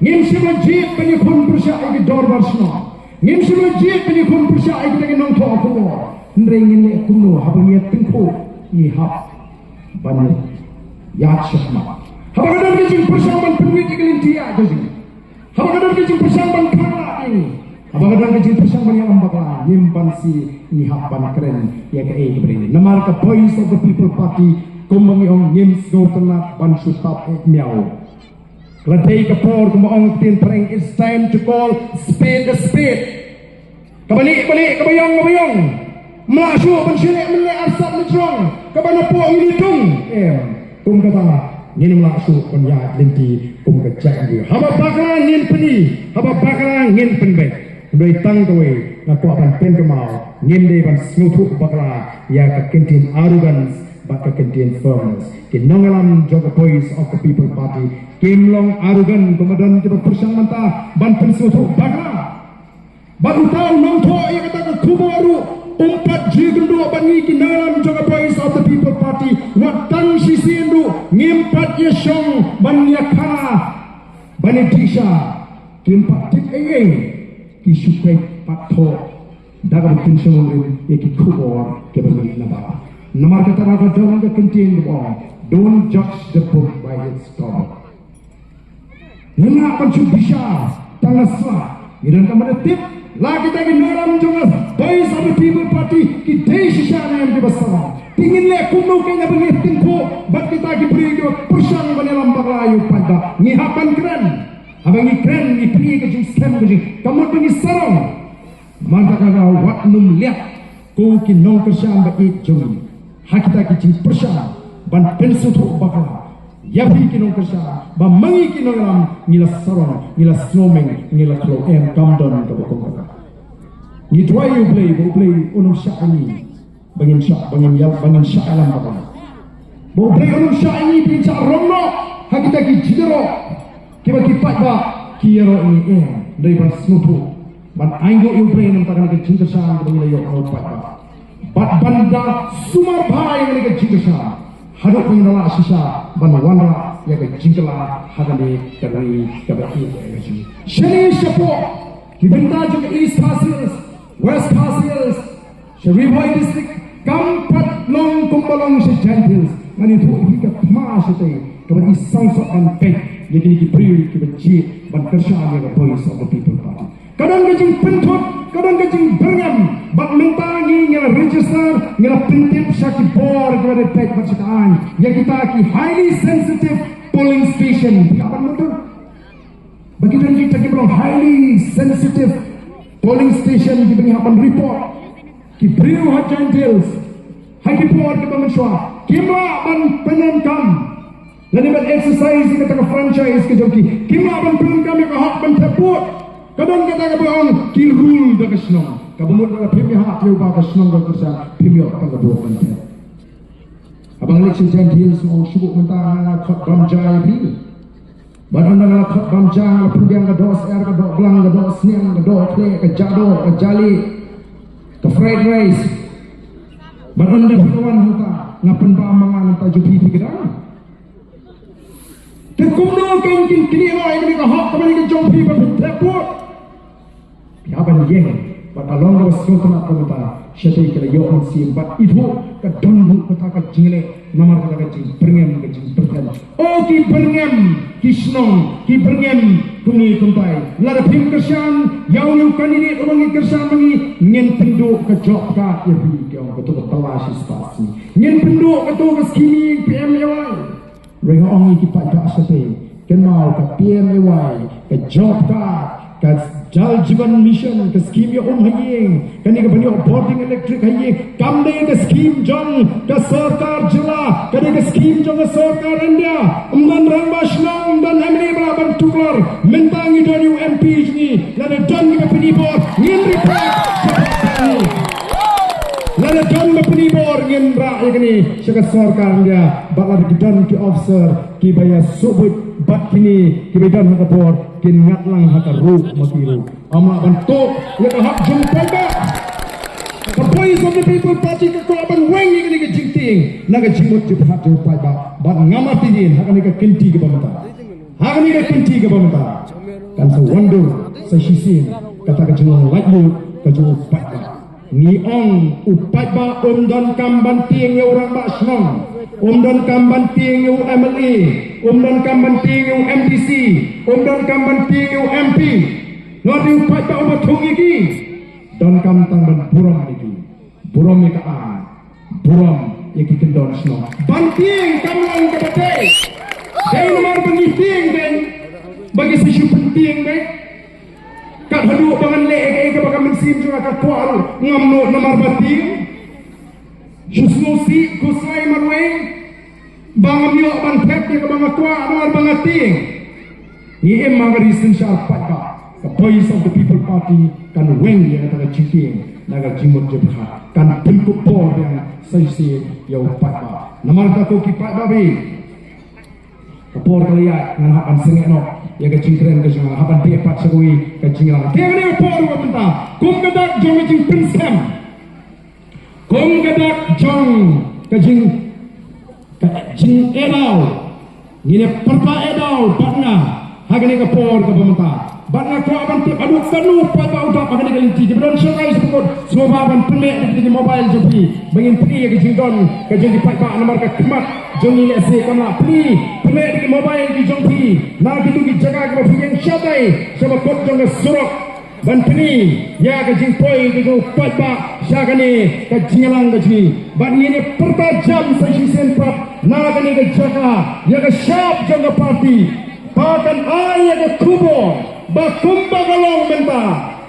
Ngim shym la jied ban ïakhun pyrshah ïa ki dorbar shnong. Ngim shym la jied ban ïakhun pyrshah ïa kita ki nongthoh khubor. Hynrei ngin leh kumno? Haba ngi ïatyngkhuh ngi hap ban ïaid shakhmat. Haba ka don ka jingpyrshang ban pynwit ïa ka lynti ïa ka jong ngi, haba ka don ka jingpyrshang ban khanglad ïa ngi, haba ka don ka jingpyrshang ban ïalam bakla, ngim banse, ngi hap ban kren ïa kaei kaba dei. Namar ka Voice of the People Party, kumba ngi ong, ngim sngewtynnat ban shu tap eh miaw. Ka la dei ka por, kumba ong ka ktien phareng, it's time to call spade a spade. Kaba lieh kaba lieh, kaba ïong kaba ïong. Ym lah shuh ban shu leh mynleh arsap na jrong, kaba napoh ngin ïa dung. Em, kum kata ngin ym lah shuh ban ïaid lynti kum ka jaitbynriew. Haba bakla ngin pyni, haba bakla ngin pynbeit. Hynrei tang kawei nga kwah ban pynkynmaw, ngim dei ban sngewthuh bakla ïa ka kyntien arrogance bad ka kyntien firmness. Ki nongïalam jong ka Voice of the People Party kim long arrogant kumba don kiba pyrshang mynta ban pynsngewthuh bakla. Bad uta u nongthoh ïa kata ka khubor ruh um pat ju ïakynduh bad ngi ki nongïalam jong ka Voice of the People Party. Wat tang shisien ruh ngim pat ïashong ban ïakhana ban ïadih sha. Kim pat tip ei ei, ki shu peit pat thoh da kaba pynshong rim ïa ki khubor kiba mih na bar. Namar kata ka don ka kyntien kaba ong, don't judge the book by its cover. Ngim lah ban shu bishar tang na sla. Ngi donkam ban da tip la kita ki nongïalam jong ka Voice of the People Party ki dei shisha ne em kiba sarong. Te ngin leh kumno kein haba ngi ïatyngkhuh bad kita ki briew kiba pyrshang ban ïa u paidbah. Ngi hap ban kren. Haba ngi kren, ngi plie ka jingskhem ka jing, ka mut ba ngi sarong. Mynta ka daw wat nym leh ko ki nongkyrshan ba ïeit jong ngi ha kita ki jingpyrshah ban pynsngewthuh bakla ïa phi ki nongkyrshan ba ma ngi ki nongïalam ngi la sarong, ngi la sngew meng, ngi la khlem em, kam don kaba kum kata. Ngi duwai ïa U Blei ba U Blei un ym shah ïa ngi ba ngin shah, ba ngin ïal, ba ngin shah ïalam bakla. Ba U Blei un ym shah ïa ngi ba ngin shah rong noh ha kita ki jingïaroh kiba ki paidbah ki ïaroh ïa ngi, eh, dei ban sngewthuh, ban ainguh ïa U Blei namar kane ka jingkyrshan kaba ngi la ïoh na u paidbah. Bad ban da sumar bha ïa kane ka jingkyrshan haduh ba ngin da lah shisha ban wanrah ïa ka jingkylla ha kane ka ri kaba ïeit ka jong ngi. Shane shapoh ki bynta jong ka East Khasi Hills, West Khasi Hills, sha Ri Bhoi District, kam pat long kumba long sha Jaintia Hills. Ngan ïathuh ïa phi ka thma shatei kaba i sangsot ban peit ïa kine ki briew kiba jied ban kyrshan ïa ka Voice of the People Party. Ka don ka jingpynthut, ka don ka jingbyrngem, bad mynta ngi, ngi la register, ngi la pyntip sha ki bor kiba dei peit bad sha ka aiñ ïa kita ki highly sensitive polling station. Phi hap ban mutdur ba ki don kita kiba long highly sensitive polling station kiba ngi hap ban report. Ki briew ha Jaintia Hills ha ki por kiba mynshuwa kim lah ban pyndonkam lane ban exercise ïa kata ka franchise ka jong ki. Kim lah ban pyndonkam ïa ka hok ban thep vote. Ka don kata kaba ong ki rule da ka shnong. Kaba mut lada phim ïahap ïa uba ka shnong ka kyrshan, phim ïoh tang ka vote ban thep. Haba nga leit sha Jaintia Hills nga ong shu buh mynta nga khot bam ja ïa phi. Bad ynda nga la khot bam ja nga la pynbiang ka doh syiar, ka doh blang, ka doh sniang, ka doh khleh, ka jadoh, ka jali, ka fried rice. Bad ynda phi la wan hangta nga pynbam ma nga, nangta jong phi phi kdang. Te kumno kan kin knieh noh ïa kane ka hok kaba dei ka jong phi ban pynthep vote? Phi hap ban ïeng bad ka long kaba sngewtynnat ka bynta shatei ka la ïoh mynsiem bad ithuh ka don buh kata ka jingleh namar kata ka jingbyrngem ka jingpyrkhat. O ki byrngem ki shnong, ki byrngem kumne kumtai. Lada phim kyrshan ïa une u candidate uba ngi kyrshan ma ngi, ngin pynduh ka job card ïa phi, ki ong, kato ka bylla shispah sngi. Ngin pynduh kato ka skim P M A Y. Ruh nga ong ïa ki paidbah shatei, kynmaw ka P M A Y, ka job card, ka Jal Jeevan Mission, ka skim ïa um ha ïing, kane ka ban ïoh bording electric ha ïing, kam dei ka skim jong ka sorkar jylla, ka dei ka skim jong ka sorkar India. Ym don rangbah shnong, ym don M L A ba lah ban tuklar. Mynta ngi don ïa u M P jong ngi, lada don kiba pyni bor ngin report. Lada don ba pyni bor ngin rah ïa kane sha ka sorkar India. Bad lada ki don ki officer kiba ïa suhbuit bad kine kiba don ha ka bor, kin ngat lang ha ka ruh ma ki ruh. Ym lah ban tuh ïa ka hok jong u paidbah. Ka Voice of the People Party ka kwah ban weng ïa kane ka jingtieng na ka jingmut jingpyrkhat jong u paidbah. Bad nga martin ha kane ka kynti kaba mynta, ha kane ka kynti kaba mynta, kan sa wandur sa shisien kata ka jinglong laitluid ka jong u paidbah. Ngi ong u paidbah um donkam ban tieng ïa u rangbah shnong, um donkam ban tieng ïa u M L A, um donkam ban tieng ïa u M D C, um donkam ban tieng ïa u M P. Nga ong u paidbah uba thung ïa ki, donkam tang ban burom ïa ki, burom ïa ka aiñ, burom ïa ki kyndon shnong. Ban tieng kam long kaba dei. Dei namar ba ngi tieng dei ba ngi sa shu pyntieng dei. Kat haduh ba ngan leh kaei kaba ka mynsiem jong nga ka kwah ruh ngam nud namar ba tieng. Shu sngewsih khuslai marwei ba ngam ïoh ban thep ïa kaba nga kwah namar ba nga tieng. Ngi im ha ka ri synshar paidbah. Ka Voice of the People Party kan weng ïa kata ka jingtieng na ka jingmut jingpyrkhat, kan pynkup bor biang sa shisien ïa u paidbah. Namar kata ko ki paidbah ba ïeit, ka por ka la ïaid, ngan hap ban sangeh noh ïa ka jingkren ka jong nga, hap ban beh pat sha kawei ka jingïalang. Te kane ka por kaba mynta, kum ka dak jong ka jingpynskhem, kum ka dak jong ka jing, ka jingeh daw, ngin ïa pyrta eh daw bad nga ha kane ka por kaba mynta. Bad nga kwah ban tip haduh katno pat ba u dap ha kane ka lynti, kiba don shangai sha bakut, sngewbha ban pynleh da ki mobile jong phi ba ngin pyni ïa ka jingdon ka jong ki paidbah namar ka khmat jong ngi lehse kam lah. Pyni, pynleh da ki mobile ki jong phi na kito ki jaka kiba phi ïeng shatai sha bakut jong ka surok. ban pyni ïa ka jingpoi ka jong u paidbah sha kane ka jingïalang ka jong ngi. Bad ngin ïa pyrta jam sa shisien pat na kane ka jaka ïa ka shap jong ka party ba kan ai ïa ka khubor ba kumba ka long mynta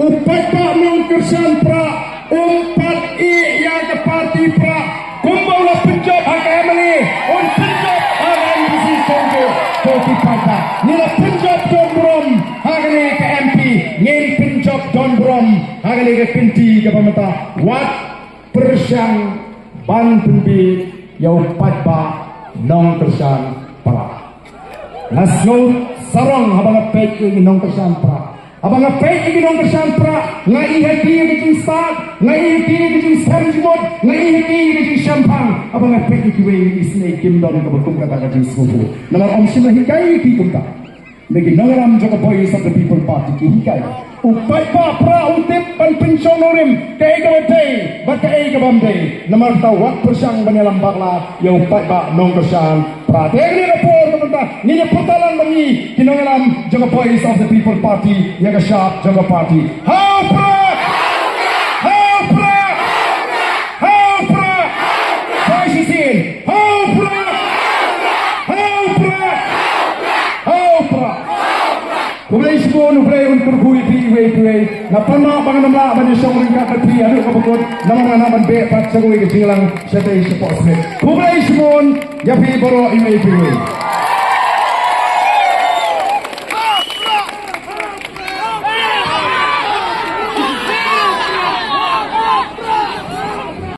u paidbah nongkyrshan Prah um pat ïeh ïa ka party Prah. Kumba u la pynjop ha ka M L A un pynjop ha ka M D C song ko ko ki paidbah. Ngi la pynjop don burom ha kane ka M P, ngin pynjop don burom ha kane ka kynti kaba mynta. Wat pyrshang ban pynbieit ïa u paidbah nongkyrshan Prah. Nga sngew sarong haba nga peit ïa ki nongkyrshan Prah. Haba nga peit ïa ki nongkyrshan Prah, nga ïohi ïa ka jingstad, nga ïohi ïa ka jingsem jingmut, nga ïohi ïa ka jingshemphang. Haba nga peit ïa kiwei ki snei kim don kaba kum kata ka jingsngewbha. Namar ym shym la hikai ïa ki kumta. Ngi ki nongïalam jong ka Voice of the People Party ki hikai. U paidbah Prah u tip ban pynshong nongrim kaei kaba dei bad kaei kaba ym dei. Namar kata wat pyrshang ban ïalam bakla ïa u paidbah nongkyrshan Prah. Te kane ka por ka mynta ngin ïa pyrta lang ba ngi ki nongïalam jong ka Voice of the People Party ïa ka shap jong ka party. Ha u Prah! Ha u Prah! Ha u Prah! Sa shisien. Ha u Prah! Ha u Prah! Ha u Prah! Khublei shibun, U Blei un kyrkhu ïa phi iwei pa iwei. Nga pan noh ba ngam lah ban ïashong ryngkat bad phi haduh kaba kut namar nga lah ban beh pat sha kawei ka jingïalang shatei shapoh Smit. Khublei shibun ïa phi baroh iwei pa iwei.